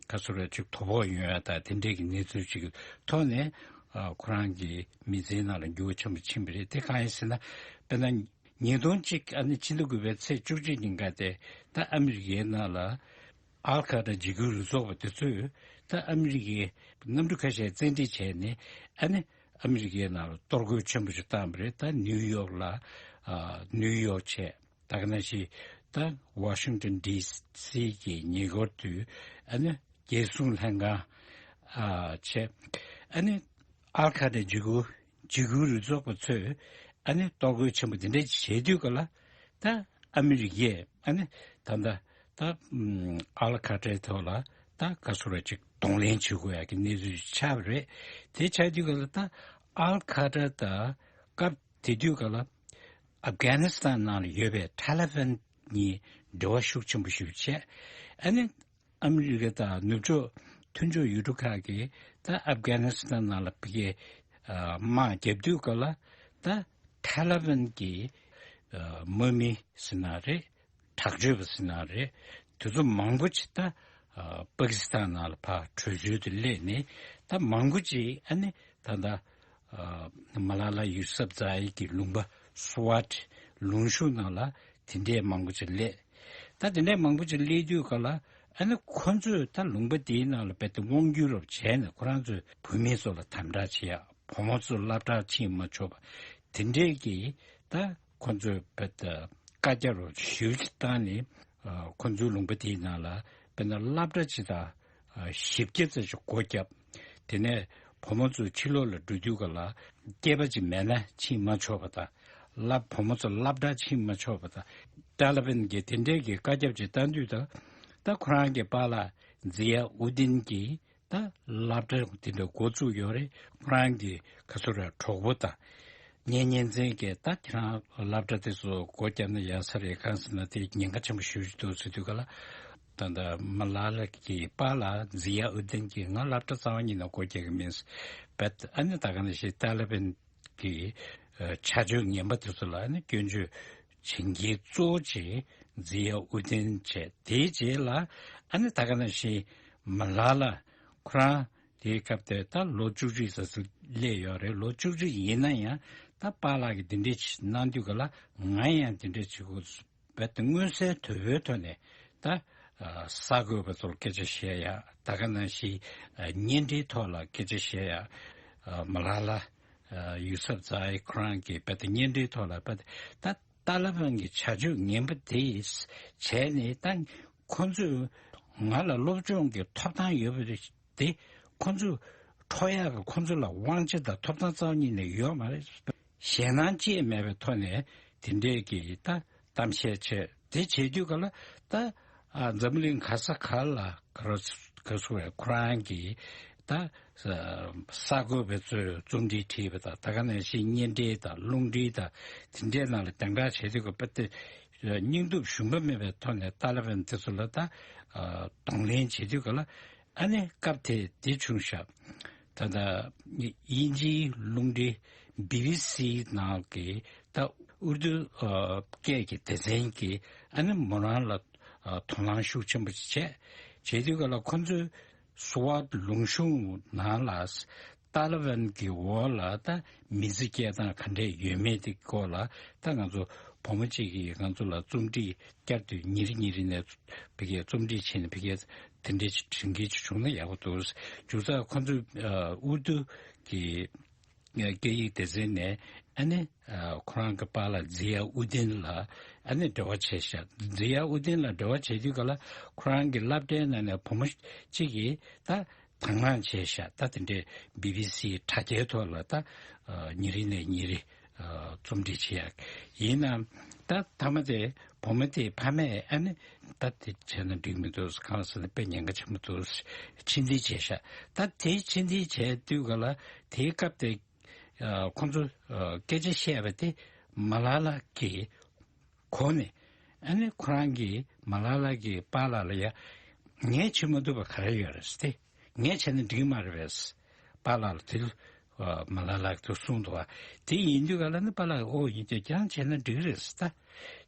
ག་ཚོད་རེ་ཅིག་དོ་ཕོག་ཡོང་ཡ་ད་དེ་འདྲས་ཀྱི་གནས་ཚུལ་ཅིག་ཐོག་ནས་ཁོ་རང་གི་མི་ཚེའི་ནང་ལ་འགྱུར་བ་ཆེན་པོ་ཕྱིན་པ་རེད། དེ་གང་ཡིན་ཟེར་ན། དཔེར་ན། ཉིས་སྟོང་གཅིག་ཨ་ནི་ཕྱི་ཟླ་དགུ་པའི་ཚེས་བཅུ་གཅིག་ཉིན་ཀ་དེ་ད་ཨ་མི་རི་ཀའི་ནང་ལ་ཨལ་ཁ་ཏྲ་འཇིགས་སྐུལ་རུ་ཚོགས་པ་དེ་ཚོས་ད་ཨ་མི་རི་ཀའི་གནམ་གྲུ་ཁ་ཤས་བཙན་ཁྲིད་བྱས་ནས། ཨ་ནི་ཨ་མི་རི་ཀའི་ནང་ལ་གཏོར་རྒོལ་ཆེན་པོ་ཞིག་བཏང་བ་རེད། ད་ནིའུ་ཡོག་ལ་ཨ་ནིའུ་ཡོག་བྱས། ད་ག་ནང་བཞིན་ད་ཝ་ཤིང་ཏོན་ཌི་སི་གི་ཉེ་འཁོར་དུ་ཨ་ནི་རྒྱལ་སྲུང་ལྷན་ཁང་ཨ་བྱས། ཨ་ནི་ཨལ་ཁ་ཏྲའི་འཇིགས་སྐུལ་འཇིགས་སྐུལ་རུ་ཚོགས་པ་ཚོས་ཨ་ནི་གཏོར་རྒོལ་ཆེན་པོ་འདི་འདྲ་བྱེད་དུས་ག་ལ། ད་ཨ་མི་རི་ཀས་ཨ་ནི་ད་ལྟ་ད་ཨམ་ཨལ་ཁ་ཏྲའི་ཐོག་ལ་ད་ག་ཚོད་རེ་ཅིག་གདོང་ལེན་བྱེད་དགོས་ཡ་གི་གནས་ཚུལ་ཆགས་པ་རེད། དེ་ཆགས་དུས་ག་ལ་ད་ཨལ་ཁ་ཏྲ་ད་སྐབས་དེ་དུས་ག་ལ་ཨབ་གྷ་ནི་སི་ཐན་ནང་ལ་ཡོད་པའི་ཐ་ལི་བན་གཉིས་འབྲེལ་བ་ཤུགས་ཆེན་པོ་ཞིག་བྱས། ཨ་ནི་ཨ་མི་རི་ཀ་དང་ནུབ་ཕྱོགས་མཐུན་ཕྱོགས་ཡུལ་གྲུ་ཁག་གིས་ད་ཨབ་གྷ་ནི་སི་ཐན་ནང་ལ་ཕ་གིའི་དམག་རྒྱབ་དུས་ག་ལ། ད་ཐ་ལི་བན་གྱི་དམག་མི་ཟེར་ན་རེད། དྲག་སྤྱོད་པ་ཟེར་ན་རེད། དེ་ཚོ་མང་པོ་ཅིག་ད་པ་ཀི་སི་ཐན་ནང་ལ་ཕར་བྲོས་བྱོལ་དུ་སླེབས་ནས། ད་མང་པོ་ཅིག་ཨ་ནི་ད་ལྟ་མ་ལ་ལ་ཡུ་སབ་ཛ་ཨི་གི་ལུང་པ་སུ་ཝཱཊ་ལུང་གཤོང་ནང་ལ་དེ་འདྲས་མང་པོ་ཅིག་སླེབས། ད་དེ་འདྲས་མང་པོ་ཅིག་སླེབས་དུས་ག་ལ། ཨ་ནི་ཁོ་ཚོས་ད་ལུང་པ་དེའི་ནང་ལ་རྦད་དེ་དབང་སྒྱུར་རོབ་བྱས་ནས་ཁོ་རང་ཚོའི་བུད་མེད་ཚོ་ལ་དམ་དྲག་བྱེད་ཡ། བུ་མོ་ཚོ་སློབ་གྲྭར་ཕྱིན་མ་ཆོག་པ། དེ་འདྲས་ཀྱི་ད་ཁོ་ཚོས་རྦད་དེ་བཀའ་རྒྱ་རོབ་ཞེ་པོ་ཅིག་བཏང་ནས། ཁོ་ཚོའི་ལུང་པ་དེའི་ནང་ལ་དཔེར་ན་སློབ་གྲྭ་ཅིག་དང་བཞི་བརྒྱ་ཙམ་ཞིག་སྒོ་བརྒྱབ། དེ་ནས་བུ་མོ་ཚོ་ཕྱི་ལོགས་ལ་འགྲོ་དུས་ག་ལ་སྐྱེས་པ་ཅིག་མེད་ན་ཕྱིན་མ་ཆོག་པ་དང་། སློབ་བུ་མོ་ཚོ་སློབ་གྲྭར་ཕྱིན་མ་ཆོག་པ་དང་། ཏཱ་ལི་བན་གྱིས་དེ་འདྲའི་གི་བཀའ་ཁྱབ་ཅིག་བཏང་དུས་ད། ད་ཁོ་རང་གི་པཱ་ལགས་ཛི་ཡ་ཨུ་དིན་གྱིས་ད་སློབ་གྲྭ་དེ་འདྲ་འགོ་བཙུགས་ཡོད་རེད། ཁོ་རང་གི་ག་ཚོད་རེད། གྲོགས་པོ་དང་གཉེན་ཉེ་ཚན་གྱིས་ད་ཁྱེད་རང་སློབ་གྲྭ་དེ་ཚོ་སྒོ་བརྒྱབ་ན་ཡག་ས་རེད། གང་ཟེར་ན་དེ་ཉེན་ཁ་ཆེན་པོ་ཞེ་པོ་ཅིག་འདུག་ཟེར་དུས་ག་ལ། ད་ལྟ་མ་ལ་ལ་གི་པཱ་ལགས་ཛི་ཡ་ཨུ་དིན་གྱིས་ང་སློབ་གྲྭ་རྩ་བ་ཉིད་ནས་སྒོ་རྒྱག་གི་མིན། བེད་ཨ་ནི་ད་ག་ནང་བཞིན་ཏཱ་ལི་བན་གྱི་ཨ་བྱ་སྤྱོད་ངན་པ་དེ་ཚོ་ལ་ཨ་ནི་སྐྱོན་བརྗོད་བྱེད་མཁན་གཙོ་བོ་ཅིག་ཛི་ཡ་ཨུ་དིན་བྱས། དེའི་རྗེས་ལ་ཨ་ནི་ད་ག་ནང་བཞིན་མ་ལ་ལ་ཁོ་རང་དེའི་སྐབས་དེ་ད་ལོ་བཅུ་གཅིག་ཙམ་སླེབས་ཡོད་རེད། ལོ་བཅུ་གཅིག་ཡིན་ན་ཡང་ད་པཱ་ལགས་ཀྱིས་འདི་འདྲས་ཅིག་གནང་དུས་ག་ལ་ང་ཡང་འདི་འདྲས་བྱེད་དགོས། རྦད་དེ་མངོན་གསལ་དོད་པོའི་ཐོག་ནས་ད་ཨ་གསར་འགོད་པ་ཚོར་སྐད་ཆ་བཤད་ཡ། ད་ག་ནང་བཞིན་ཨ་བརྙན་འཕྲིན་ཐོག་ལ་སྐད་ཆ་བཤད་ཡ། ཨ་མ་ལ་ལ་ཨ་ཡུ་སབ་ཛ་ཨི་ཁོ་རང་གིས་རྦད་དེ་བརྙན་འཕྲིན་ཐོག་ལ་རྦད་དེ་ད་ཏཱ་ལི་བན་གྱི་བྱ་སྤྱོད་ངན་པ་དེ་བྱས་ནས། ད་ཁོ་ཚོས་ང་ལ་སློབ་སྦྱོང་གི་ཐོབ་ཐང་ཡོད་པ་དེ་ཁོ་ཚོས་འཕྲོག་ཡག་གི་ཁོ་ཚོ་ལ་དབང་ཆ་དང་ཐོབ་ཐང་རྩ་བ་ཉིད་ནས་ཡོད་མ་རེད། ཞེད་སྣང་སྐྱེས་མེད་པའི་ཐོག་ནས་དེ་འདྲས་ཀྱི་ད་གཏམ་བཤད་བྱས། དེ་བྱེད་དུས་ག་ལ་ད་ཨ་འཛམ་གླིང་ག་ས་ག་ལ་ག་རོ་ག་སུ་བས་ཁོ་རང་གིས་ད་གསར་འགོད་པ་ཚོས་རྩོམ་བྲིས་བྲིས་པ་དང་། ད་ག་ནང་བཞིན་བརྙན་འཕྲིན་དང་རླུང་འཕྲིན་དང་དེ་འདྲའི་ནང་ལ་དེ་འདྲ་བྱེད་དུས་ག་པ་དེ་སྙིང་སྟོབས་ཞུམ་པ་མེད་པའི་ཐོག་ནས་ཏཱ་ལི་བན་དེ་ཚོ་ལ་ད་གདོང་ལེན་བྱེད་དུས་ག་ལ། ཨ་ནི་སྐབས་དེ་དེ་བྱུང་ཤག་ད་ལྟ་དབྱིན་ཇིའི་རླུང་འཕྲིན་བི་བི་སི་ནང་གི་ད་ཨུར་དུ་ཨ་སྐད་ཀྱི་སྡེ་ཚན་གྱིས་ཨ་ནི་མོ་རང་ལ་ཨ་དོ་སྣང་ཤུགས་ཆེན་པོ་ཞིག་བྱས། བྱེད་དུས་ག་ལ་ཁོ་ཚོས་སུ་ཝཱཊ་ལུང་གཤོང་ནང་ལ་ཏཱ་ལི་བན་གྱི་འོག་ལ་ད་མི་ཚེ་སྐྱེལ་སྟངས་ག་འདྲས་ཡོད་མེད་དེ་སྐོར་ལ། ད་ང་ཚོ་བུ་མོ་གཅིག་གིས་ང་ཚོ་ལ་རྩོམ་བྲིས་བསྐྱར་དུ་ཉིན་རེ་ཉིན་རེ་ནས་ཕ་གིའི་རྩོམ་བྲིས་བྱས་ནས་ཕ་གིའི་དེ་འདྲའི་བྱེད་མཁན་ཅིག་བྱུང་ན་ཡག་པོ་འདུག། མཇུག་རྩ་ཁོ་ཚོས་ཨ་ཨུར་དུ་གི་སྐད་ཡིག་སྡེ་ཚན་ནས་ ཨ་ནི་ཨ་ཁོ་རང་གི་པཱ་ལགས་ཛི་ཡ་ཨུ་དིན་ལ་ཨ་ནི་འབྲེལ་བ་བྱས་ཤག་ཛི་ཡ་ཨུ་དིན་ལ་འབྲེལ་བ་བྱས་དུས་ག་ལ་ཁོ་རང་གི་སློབ་གྲྭའི་ནང་ནས་བུ་མོ་གཅིག་གིས་ད་དང་བླངས་བྱས་ཤག་ད་དེ་འདྲའི་བི་བི་སི་དྲ་རྒྱའི་ཐོག་ལ་ད་ཨ་ཉིན་རེ་ནས་ཉིན་རེ་ཨ་རྩོམ་སྒྲིག་བྱེད་ཡག་ཡིན་ནའང་ད་མཐའ་མ་དེ་བུ་མོ་དེའི་ཕ་མས་ཨ་ནི་ད་དེ་བྱས་ན་འགྲིག་མི་འདུག་གང་ཟེར་ན་དཔེ་ཉེན་ཁ་ཆེན་པོ་འདུག་ཕྱིར་འཐེན་བྱས་ཤག་ད་དེ་ཕྱིར་འཐེན་བྱས་དུས་ག་ལ་དེའི་སྐབས་དེ་ཨ་ཁོང་ཚོ་ཨ་སྐད་ཆ་བཤད་པ་དེ་མ་ལ་ལ་གིས་གོ་ནས་ཨ་ནི་ཁོ་རང་གིས་མ་ལ་ལ་གི་པཱ་ལགས་ལ་ཡ་ངས་བྱེད་མ་ཐུབ་པ་ག་རེ་ཡོད་རེད་ཟེར་ཏེ་ངས་བྱས་ན་འགྲིག་མ་རེད་པས་པཱ་ལགས་ལ་དེ་ཨ་མ་ལ་ལ་གིས་གསུངས་འདུག་བ། དེ་ཡིན་དུས་ག་ལ་ནི་པཱ་ལགས་ཨོ་ཡིན་ཀྱང་ཀྱང་བྱས་ན་འགྲིག་རེད་ཟེར་ད་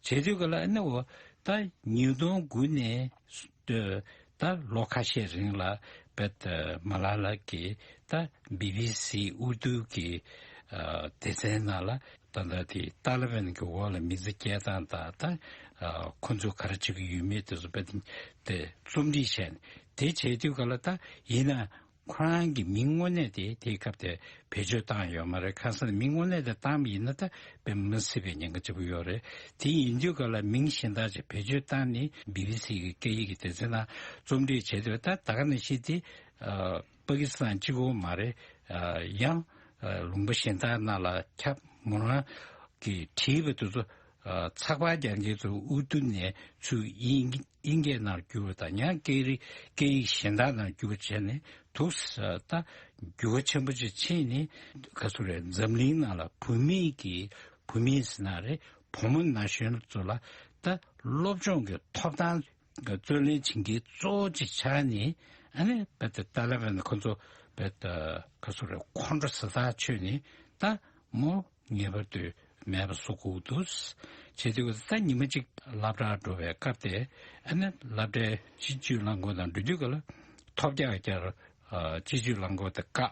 བྱས་དུས་ག་ལ་ཨ་ནི་འོ་ད་ཉིས་སྟོང་དགུ་ནས་ད་ལོ་ཁ་ཤས་རིང་ལ་བེད་མ་ལ་ལ་གིས་ད་བི་བི་སི་ཨུར་དུ་གི་ཨ་སྡེ་ཚན་ནང་ལ་ད་ལྟ་དེ་ཏཱ་ལི་བན་གི་འོག་ལ་མི་ཚེ་སྐྱེལ་སྟངས་དང་ད་ཨ་ཁོ་ཚོ་ག་རེ་བྱེད་ཀྱི་ཡོད་མེད་དེ་ཚོ་བེད་དེ་རྩོམ་སྒྲིག་བྱས་ནས་དེ་བྱས་དུས་ག་ལ་ད་ཡིན་ན་ཁོ་རང་གི་མིང་དངོས་གནས་དེ་དེའི་སྐབས་དེ་བེད་སྤྱོད་བཏང་ཡོད་མ་རེད། ཁ་སང་མིང་དངོས་གནས་དེ་བཏང་བ་ཡིན་ན་ད་དཔེ་མི་སྲིད་པའི་ཉེན་ཁ་ཆེ་པོ་ཡོད་རེད། དེ་ཡིན་དུས་ག་ལ་མིང་གཞན་དག་ཅིག་བེད་སྤྱོད་བཏང་ནས་བི་བི་སི་གི་སྐད་ཡིག་གི་སྡེ་ཚན་ནང་རྩོམ་སྒྲིག་བྱས་དུས་ད་ད་ག་ནང་བཞིན་དེ་ཨ་པ་ཀི་སི་ཐན་གཅིག་པོ་མ་རེད། ཨ་ཡང་ཨ་ལུང་པ་གཞན་དག་ནང་ལ་ཁྱབ་མོ་རང་གིས་བྲིས་པ་དེ་ཚོ་ཨ་ཚགས་པར་རྒྱག་མཁན་ཚོ་ཨུར་དུ་ནས་ཚུར་དབྱིན་དབྱིན་སྐད་ནང་བསྒྱུར་བ་དང་ཡང་སྐད་རིགས་སྐད་ཡིག་གཞན་དག་ནང་བསྒྱུར་བ་བྱས་ནས་འདུག་ས་ད་འགྱུར་བ་ཆེན་པོ་ཅིག་ཕྱིན་ནས་ག་ཚོད་རེད། འཛམ་གླིང་ནང་ལ་བུད་མེད་ཀྱི་བུད་མེད་ཟེར་ན་རེད། བུ་མོ་ན་གཞོན་ཚོ་ལ་ད་སློབ་སྦྱོང་གི་ཐོབ་ཐང་རྩོད་ལེན་བྱེད་མཁན་གཙོ་བོ་ཅིག་ཆགས་ནས་ཨ་ནི་བེད་ཏཱ་ལི་བན་ཁོ་ཚོ་བེད་ག་ཚོད་རེད། ཁོང་ཁྲོ་ཟ་ཐག་ཆོད་ནས་ད་མོ་ངེས་པར་དུ་མེད་པ་བཟོ་དགོས་འདུག་བྱེད་དུས་ད་ཉི་མ་གཅིག་སློབ་གྲྭར་འགྲོ་བའི་སྐབས་དེ་ཨ་ནི་སློབ་གྲྭའི་སྤྱི་སྤྱོད་རླངས་འཁོར་ནང་འགྲོ་དུས་ག་ལ་ཐོལ་རྒྱག་རྒྱག་ཨ་སྤྱི་སྤྱོད་རླངས་འཁོར་དེ་བཀག་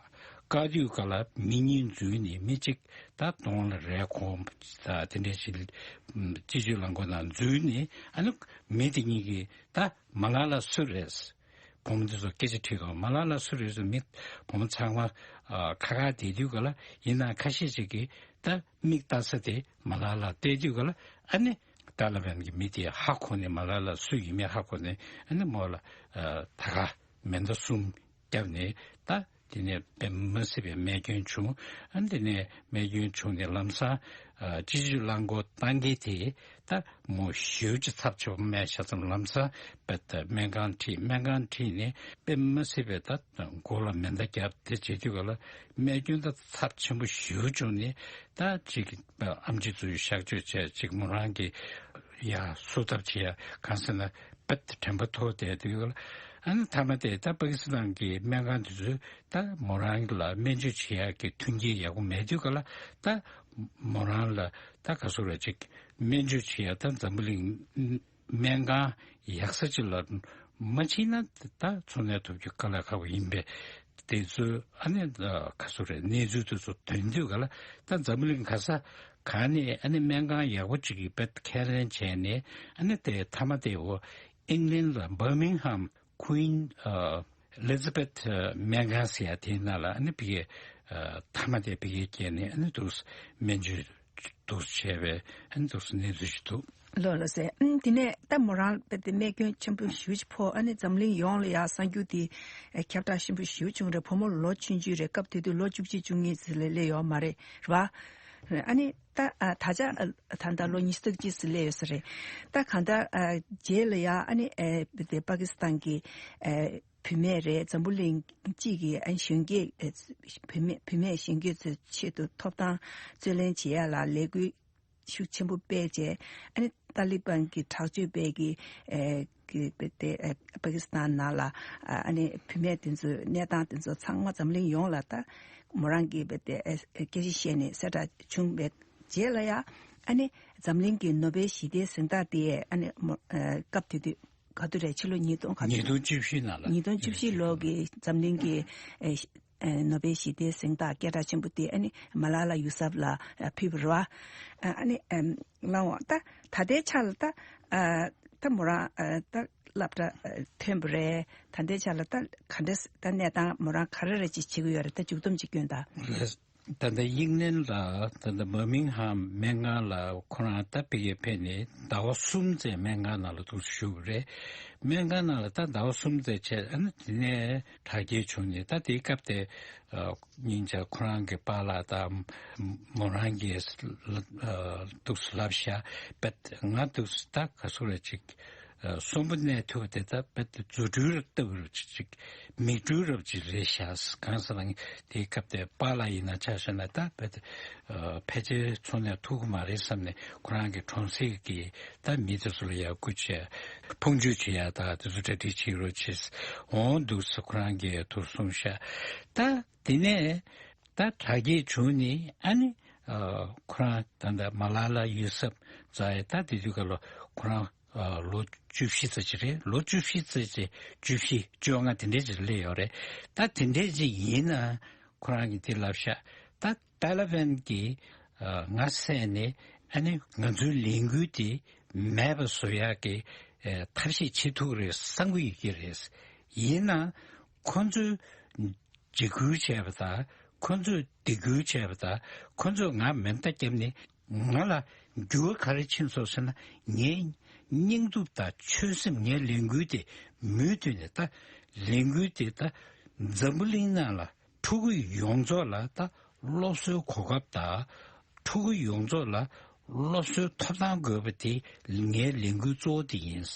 བཀག་དུས་ག་ལ་མི་གཉིས་འཛུལ་ནས་མི་གཅིག་ད་གདོང་ལ་རས་གོན་ད་དེ་འདྲ་ཞིག་སྤྱི་སྤྱོད་རླངས་འཁོར་ནང་འཛུལ་ནས་ཨ་ནི་མི་དེ་གཉིས་ཀྱིས་ད་མ་ལ་ལ་སུ་རེད། བུ་མོ་འདི་ཚོ་སྐད་ཆ་དྲིས་དང་མ་ལ་ལ་སུ་རེད་ཟེར་མི་བུ་མོ་ཚང་མ་ཨ་ཁ་ཁ་བསྡད་དུས་ག་ལ་ཡིན་ན་ཁ་ཤས་ཅིག་གིས་ད་མིག་ལྟ་ས་དེ་མ་ལ་ལ་བལྟས་དུས་ག་ལ་ཨ་ནི་ཏཱ་ལི་བན་གྱི་མི་དེ་ཧ་གོ་ནས་མ་ལ་ལ་སུ་ཡིན་མིན་ཧ་གོ་ནས་ཨ་ནི་མོ་ལ་ཨ་ད་ག་མེ་མདའ་གསུམ་བརྒྱབ་ནས་ད་དེ་ནས་དཔེ་མི་སྲིད་པའི་རྨས་སྐྱོན་བྱུང་། ཨ་ནི་དེ་ནས་རྨས་སྐྱོན་བྱུང་ནས་ལམ་སང་ཨ་སྤྱི་སྤྱོད་རླངས་འཁོར་བཏང་མཁན་དེ་ད་མོ་ཞེ་པོ་ཅིག་ཚབས་ཆེ་བ་རྨས་ཤ་ཚ་ལམ་སང་བེད་སྨན་ཁང་ཁྲིད། སྨན་ཁང་ཁྲིད་ནས་དཔེ་མི་སྲིད་པའི་ད་མགོ་ལ་མེ་མདའ་བརྒྱབ་དེ་བྱེད་དུས་ག་ལ་རྨས་སྐྱོན་ད་ཚབས་ཆེན་པོ་ཞེ་པོ་བྱུང་ནས་ད་ཅིག་ཨེམ་ཆི་ཚོས་གཤག་བཅོས་བྱས། ཅིག་མོ་རང་གི་ཡ་སུ་ཐབས་བྱེད་ཡ་གང་ཟེར་ན་བེད་དྲན་པ་ཐོར་བསྡད་དུས་ག་ལ་ཨ་ནི་མཐའ་མ་དེ་ད་པ་ཀི་སི་ཐན་གྱི་སྨན་ཁང་དེ་ཚོས་ད་མོ་རང་ལ་སྨན་བཅོས་བྱེད་ཡག་གི་མཐུན་རྐྱེན་ཡག་པོ་མེད་དུས་ག་ལ་ད་མོ་རང་ལ་ད་ག་ཚོད་རེད། ཅིག་སྨན་བཅོས་བྱེད་ཡག་ད་འཛམ་བུ་གླིང་སྨན་ཁང་ཡག་ས་ཅིག་ལ་མ་ཕྱིན་ན་ད་འཚོ་གནས་ཐུབ་རྒྱུ་དཀའ་ལས་ཁག་པོ་ཡིན་པས། དེ་ཚོ་ཨ་ནི་ག་ཚོད་རེད། གནས་ཚུལ་དེ་ཚོ་ཐོན་དུས་ག་ལ་ད་འཛམ་བུ་གླིང་ག་ས་གང་ནས་ཨ་ནི་སྨན་ཁང་ཡག་པོ་ཅིག་གི་བེད་ཁས་ལེན་བྱས་ནས་ཨ་ནི་དེ་མཐའ་མ་དེ་འོ་ཨིང་ལན་ལ་Birmingham Queen ཨ་Elizabeth སྨན་ཁང་ཟེར་ཡ་དེའི་ནང་ལ་ཨ་ནི་ཕ་གིའི་ཨ་མཐའ་མ་དེ་ཕ་གིར་སྐྱེལ་ནས་ཨ་ནི་འདུག་སྨན་བཅོས་འདུག་བྱས་པའི་ཨ་ནི་འདུག་གནས་ཚུལ་ཞིག་འདུག་ལགས་ལགས་སེ། ཨམ་དེ་ནས་ད་མོ་རང་དཔེ་དེ་རྨས་སྐྱོན་ཆེན་པོ་ཞེ་པོ་ཅིག་ཕོག་ཨ་ནི་འཛམ་གླིང་ཡོངས་ལ་ཡ་གསར་འགྱུར་དེ་ཨ་ཁྱབ་བསྒྲགས་ཆེན་པོ་ཞེ་པོ་བྱུང་རེད། བུ་མོ་ལོ་ཆུང་ཆུང་རེད། སྐབས་དེ་དུས་ལོ་བཅུ་གཅིག་བཅུ་གཉིས་ཙམ་ལས་སླེབས་ཡོད་མ་རེད། རེད་པ། ཨ་ནི་ད་ཨ་ད་ཆ་ཨ་ད་ལྟ་ལོ་ཉི་ཤུ་རྩ་གཅིག་ཙམ་སླེབས་ཡོད་ས་རེད། ད་གང་ལྟར་ཨ་རྗེས་ལ་ཡ་ཨ་ནི་ཨ་དེ་པ་ཀི་སི་ཐན་གྱི་ཨ་བུད་མེད་རེད། འཛམ་བུ་གླིང་གཅིག་གི་ཨ་གཞོན་སྐྱེས་ཨ་བུད་མེད་བུད་མེད་གཞོན་སྐྱེས་ཚོའི་ཆེད་དུ་ཐོབ་ཐང་རྩོད་ལེན་བྱེད་ཡ་ལ་ལས་འགུལ་ཤུགས་ཆེན་པོ་སྤེལ་བྱས། ཨ་ནི་ཏཱ་ལི་བན་གྱི་དྲག་སྤྱོད་པས་ཀྱི་ཨེ་ཀྱི་བེད་དེ་ཨེ་པ་ཀི་སི་ཐན་ནང་ལ་ཨ་ནི་བུད་མེད་དེ་ཚོའི་གནས་སྟངས་དེ་ཚོ་ཚང་མ་འཛམ་གླིང་ཡོངས་ལ་ད་མོ་རང་གིས་བེད་དེ་ཨེ་སྐད་ཆ་བཤད་ནས་གསལ་བསྒྲགས་བྱུང་བའི་རྗེས་ལ་ཡ་ཨ་ནི་འཛམ་གླིང་གི་ནོ་བེལ་ཞི་བདེའི་གཟེངས་རྟགས་དེ་ཨ་ནི་མོ་ཨེ་སྐབས་དེ་དུས་ག་དུས་རེད། ཕྱི་ལོ་ཉིས་སྟོང་ག་ཉིས་སྟོང་བཅུ་བཞི་ནང་ལ། ཉིས་སྟོང་བཅུ་བཞི་ལོ་གི་འཛམ་གླིང་གི་ཨེ་ཨ་ནོ་བེལ་ཞི་བདེའི་གཟེངས་རྟགས་སྐད་གྲགས་ཆེན་པོ་དེ་ཨ་ནི་མ་ལ་ལ་ཡུ་སབ་ལ་ཨ་ཕུལ་བ་རེད་པ། ཨ་ནི་ཨམ་ལགས་འོང་ད་ད་ལྟའི་ཆ་ལ་ད་ཨ་ད་མོ་རང་ཨ་ད་སློབ་གྲྭ་ཨ་ཐོན་པ་རེད། ད་ལྟའི་ཆ་ལ་ད་ག་འདྲ་ད་གནས་སྟངས་མོ་རང་ག་རེ་རེ་ཅིག་བྱེད་ཀྱི་ཡོད་རེད། ད་མཇུག་སྡོམ་ཅིག་སྐྱོན་དང་། ལགས། ད་ལྟ་དབྱིག་གནས་ལ་ད་ལྟ་བར་མིང་ཧམ་སྨན་ཁང་ལ་ཁོ་རང་ད་ཕ་གིར་ཕེབས་ནས་ཟླ་བ་གསུམ་ཙམ་སྨན་ཁང་ནང་ལ་འདུག་སེ་བཞུགས་པ་རེད། སྨན་ཁང་ནང་ལ་ད་ཟླ་བ་གསུམ་ཙམ་བྱས། ཨ་ནི་དེ་ནས་དྲག་སྐྱེད་བྱུང་ནས། ད་དེའི་སྐབས་དེ་ཨ་སྙིང་རྗེ་ཁོ་རང་གི་པཱ་ལགས་དང་མོ་རང་གིས་ཨ་འདུག་སེ་ལབ་ཤག་པད་ང་འདུག་སེ་ད་ག་སུ་རེ་ཅིག་གསོན་པོ་གནས་ཐུབ་པ་དེ་ད་དཔེ་རྫུ་འཕྲུལ་ལྟ་བུ་ཅིག་མིག་འཕྲུལ་རབ་ཅིག་རེད་ཤག་གང་ཟེར་ན། དེའི་སྐབས་དེ་པཱ་ལགས་ཡིན་ན་ཆ་བཞག་ན་ད་དཔེ་ཕལ་ཆེར་འཚོ་གནས་ཐུབ་ཀྱི་མ་རེད་བསམ་ནས། ཁོ་རང་གི་གྲོང་གསེབ་ཀྱི་ད་མི་དེ་ཚོ་ལ་ཡར་སྐུལ་བྱས། ཕུང་མཆོད་བྱེད་ཡ་ད་དེ་ཚོ་གྲ་སྒྲིག་བྱེད་རོགས་བྱེད། འོང་འདུག་ཟེར་ཁོ་རང་གིས་ཐུགས་གསུངས་ཤག་ད་དེ་ནས་ད་དྲག་སྐྱེད་བྱུང་ནས། ཨ་ནི་ཨ་ཁོ་རང་ད་ལྟ་མ་ལ་ལ་ཡུ་སབ་ཛ་ཡེ། ད་དེ་དུས་སྐབས་ལ་ཁོ་རང་ཨ་ལོ་བཅུ་བཞི་ཙམ་ཅིག་རེད། ལོ་བཅུ་བཞི་ཙམ་ཅིག་བཅུ་བཞི་བཅོ་ལྔ་དེ་འདྲས་ཅིག་སླེབས་ཡོད་རེད། ད་དེ་འདྲས་ཅིག་ཡིན་ན་ཁོ་རང་གིས་དེ་ལབ་ཤག་ད་ཏཱ་ལི་བན་གྱིས་ཨ་ང་བསད་ནས། ཨ་ནི་ང་ཚོའི་ལས་འགུལ་དེ་མེད་པ་བཟོ་ཡག་གི་ཨ་ཐབས་ཤེས་བྱེད་ཐུབ་ཀྱི་རེད་བསམ་གྱི་ཡོད་ཀྱི་རེད། ཡིན་ན་ཁོ་ཚོས་འཇིགས་སྐུལ་བྱས་པ་དང་། ཁོ་ཚོས་སྡིགས་སྐུལ་བྱས་པ་དང་། ཁོ་ཚོས་ང་མེ་མདའ་བརྒྱབ་ནས། ང་ལ་འགྱུར་བ་ག་རེ་ཕྱིན་སོང་ཟེར་ན། ངའི་སྙིང་སྟོབས་དང་ཆོད་སེམས། ངའི་ལས་འགུལ་དེ་མུ་མཐུད་ནས། ད་ལས་འགུལ་དེ་ད་འཛམ་བུ་གླིང་ནང་ལ་ཕྲུ་གུ་ཡོངས་རྫོགས་ལ། ད་སློབ་གསོའི་གོ་སྐབས་དང་། ཕྲུ་གུ་ཡོངས་རྫོགས་ལ་སློབ་གསོའི་ཐོབ་ཐང་དགོས་པ་དེ་ངའི་ལས་འགུལ་གཙོ་བོ་དེ་ཡིན།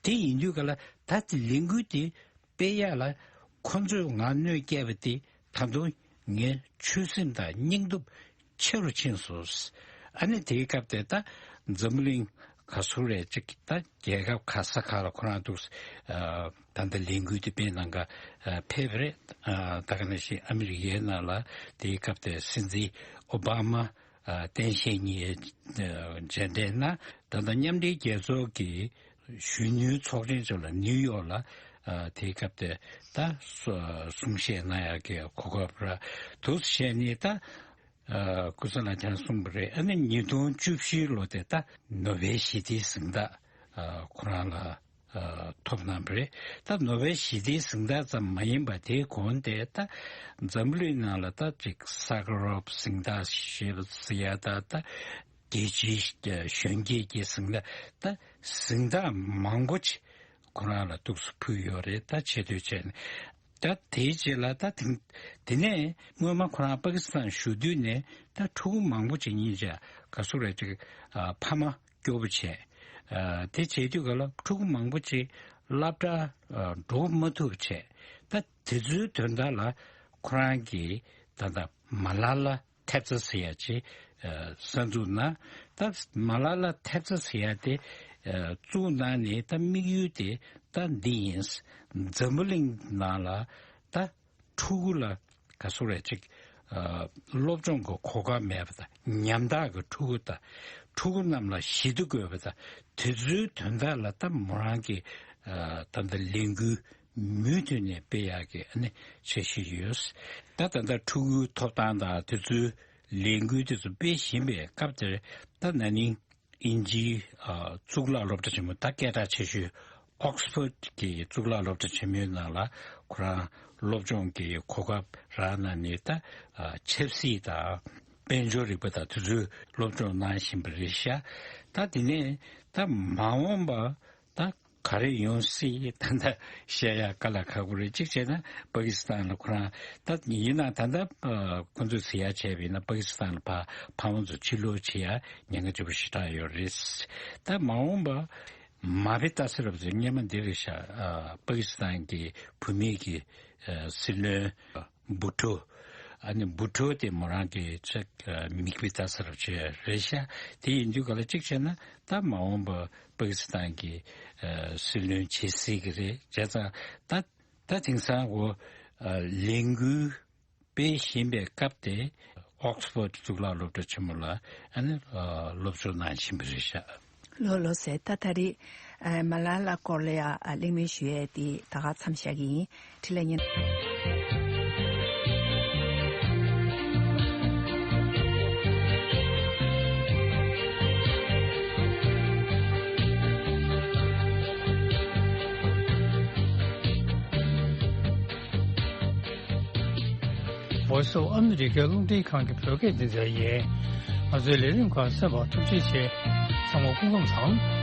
དེ་ཡིན་དུས་ག་ལ་ད་དེ་ལས་འགུལ་དེ་སྤེལ་ཡག་ལ་ཁོ་ཚོས་ང་གནོད་སྐྱེལ་བ་དེ་ད་དུང་ངའི་ཆོད་སེམས་དང་སྙིང་སྟོབས་ཆེ་རུ་ཕྱིན་སོང་། ཨ་ནི་དེའི་སྐབས་དེ་ད་འཛམ་བུ་གླིང་ག་སུ་རེད་ཅིག་ད་རྒྱལ་ཁབ་ག་ས་ག་ལ་ཁོ་རང་འདུག་ཨ་ད་ལྟ་ལས་འགུལ་དེ་སྤེལ་གནང་ག་ཨ་ཕེབས་པ་རེད། ཨ་ད་ག་ནང་བཞིན་ཨ་མི་རི་ཀའི་ནང་ལ་དེའི་སྐབས་དེ་སྲིད་འཛིན་ཨོ་བྷ་མ་ཨ་སྟངས་དཔྱལ་གཉིས་མཇལ་འཕྲད་གནང་། ད་ལྟ་མཉམ་འབྲེལ་རྒྱལ་ཚོགས་ཀྱི་གཞོན་ནུའི་ཚོགས་ཆེན་ཚོ་ལ་ནིའུ་ཡོག་ལ་ཨ་དེའི་སྐབས་དེ་ད་གསུང་བཤད་གནང་ཡག་གི་གོ་སྐབས་རག་འདུག་བྱས་ནས། ད་ཨ་སྐུ་ཚེ་ལགས་ཀྱང་གསུངས་པ་རེད། ཨ་ནི་ཉིས་སྟོང་བཅུ་བཞི་ལོ་དེ་ད་ནོ་བེལ་ཞི་བདེའི་གཟེངས་རྟགས་ཨ་ཁོ་རང་ལ་ཨ་ཐོབ་གནང་བ་རེད། ད་ནོ་བེལ་ཞི་བདེའི་གཟེངས་རྟགས་ཙམ་མ་ཡིན་པ། དེའི་གོང་དེ་ད་འཛམ་བུ་གླིང་ནང་ལ་ད་ཅིག་ས་ཀ་རོབ་གཟེངས་རྟགས་ཞེས་པ་ཟེར་ཡ། ད་ད་རྒྱལ་སྤྱིའི་གཞོན་སྐྱེས་ཀྱི་གཟེངས་རྟགས། ད་གཟེངས་རྟགས་མང་པོ་ཅིག་ཁོ་རང་ལ་འདུག་སེ་ཕུལ་ཡོད་རེད། ད་ཆེ་བསྟོད་བྱས་ནས། ད་དེའི་རྗེས་ལ་ད་དེ་དེ་ནས་སྔོན་མ་ཁོ་རང་པ་ཀི་སི་ཐན་བཞུགས་དུས་ནས་ད་ཕྲུ་གུ་མང་པོ་ཅིག་སྙིང་རྗེ་ག་སུ་རེད་ཅིག་ཨ་ཕ་མ་སྐྱོ་པོ་བྱས། ཨ་དེ་བྱེད་དུས་ག་ལ་ཕྲུ་གུ་མང་པོ་ཅིག་སློབ་གྲྭ་ཨ་འགྲོ་མ་ཐུབ་བྱས། ད་དེ་ཚོའི་དོན་དག་ལ་ཁོ་རང་གིས་ད་ལྟ་མ་ལ་ལ་ཐེབས་རྩ་ཟེར་ཡ་ཅིག་ཨ་གསར་འཛུགས་གནང་། ད་མ་ལ་ལ་ཐེབས་རྩ་ཟེར་ཡ་དེ་ཨ་བཙུགས་གནང་ནས། ད་དམིགས་ཡུལ་དེ་ད་འདི་ཡིན། འཛམ་བུ་གླིང་ནང་ལ་ད་ཕྲུ་གུ་ལ་ག་སུ་རེད་ཅིག་ཨ་སློབ་སྦྱོང་གི་གོ་སྐབས་མེད་པ་དང་། ཉམ་ཐག་གི་ཕྲུ་གུ་དང་། ཕྲུ་གུ་རྣམས་ལ་ཞི་བདེ་དགོས་པ་དང་། དེ་ཚོའི་དོན་དག་ལ་ད་མོ་རང་གིས་ཨ་ད་ལྟ་ལས་འགུལ་མུ་མཐུད་ནས་སྤེལ་ཡག་གི་ཨ་ནི་འཆར་གཞི་ཡོད། ད་ད་ལྟ་ཕྲུ་གུའི་ཐོབ་ཐང་དང་དེ་ཚོའི་ལས་འགུལ་དེ་ཚོ་སྤེལ་བཞིན་པའི་སྐབས་དེར། ད་ན་ནིང་དབྱིན་ཇིའི་ཨ་གཙུག་ལག་སློབ་གྲྭ་ཆེན་མོ། ད་སྐད་གྲགས་ཆེ་ཤོས་ཨོག་སི་ཕོརྡ་གི་གཙུག་ལག་སློབ་གྲྭ་ཆེན་མོའི་ནང་ལ་ཁོ་རང་སློབ་སྦྱོང་གི་གོ་སྐབས་རག་གནང་ནས། ད་ཨ་ཆབ་སྲིད་དང་དཔལ་འབྱོར་རིག་པ་དང་དེ་ཚོའི་སློབ་སྦྱོང་གནང་བཞིན་པ་རེད་ཤག་ད་དེ་ནས་ད་མ་འོངས་པ་ད་ག་རེ་ཡོང་སྲིད། ད་ལྟ་བཤད་ཡག་དཀའ་ལས་ཁག་པོ་རེད། གཅིག་བྱས་ན་པ་ཀི་སི་ཐན་ལ་ཁོ་རང་ད་ཡིན་ན། ད་ལྟ་ཨ་ཁོ་ཚོས་ཟེར་ཡག་བྱས་པ་ཡིན་ན། པ་ཀི་སི་ཐན་ལ་ཕ་ཕ་མ་ཚོ་ཕྱིར་ལོག་བྱེད་ཡག་ཉེན་ཁ་ཆེན་པོ་ཞེ་དྲག་ཡོད་རེད། ད་མ་འོངས་པ་མ་དཔེ་ལྟ་ས་རབ་ཚོས་སྔོན་མ་འདི་རེད་ཤག་ཨ་པ་ཀི་སི་ཐན་གྱི་བུད་མེད་ཀྱི་ཨ་སྲིད་བློན་བུ་ཊོ། ཨ་ནི་བུ་ཊོ་དེ་མོ་རང་གི་ཅིག་ཨ་མིག་དཔེ་ལྟ་ས་རབ་ཅིག་རེད་ཤག་དེ་ཡིན་དུས་ག་ལ་གཅིག་བྱས་ན་ད་མ་འོངས་པ་པ་ཀི་སི་ཐན་གྱི་ཨ་སྲིད་བློན་བྱེད་སྲིད་ཀྱི་རེད། བྱས་ཙང་ད་ད་དེང་སང་འོ་ཨ་ལས་འགུལ་སྤེལ་བཞིན་པའི་སྐབས་དེ་ཨོག་སི་ཕོརྡ་གཙུག་ལག་སློབ་གྲྭ་ཆེན་མོ་ལ་ཨ་ནི་ཨ་སློབ་སྦྱོང་གནང་བཞིན་པ་རེད་ཤག་ལགས་ལགས་སོ། ད་ད་རེས་ཨ་མ་ལ་ལ་སྐོར་ལ་ཡ་ཨ་གླེང་མོལ་ཞུ་ཡས་དེ་ད་ག་མཚམས་བཞག་གི་ཡིན། འཕྲིན་ལས་ཉན། ཝོ་སི་ཨོཕ་ཨ་མི་རི་ཀའི་རླུང་འཕྲིན་ཁང་གི་བོད་སྐད་སྡེ་ཚན་ཡིན། ང་ཚོའི་ལས་རིམ་ཁག་གསན་པར་ཐུགས་རྗེ་ཆེ། ཚང་མ་སྐུ་ཁམས་བཟང་།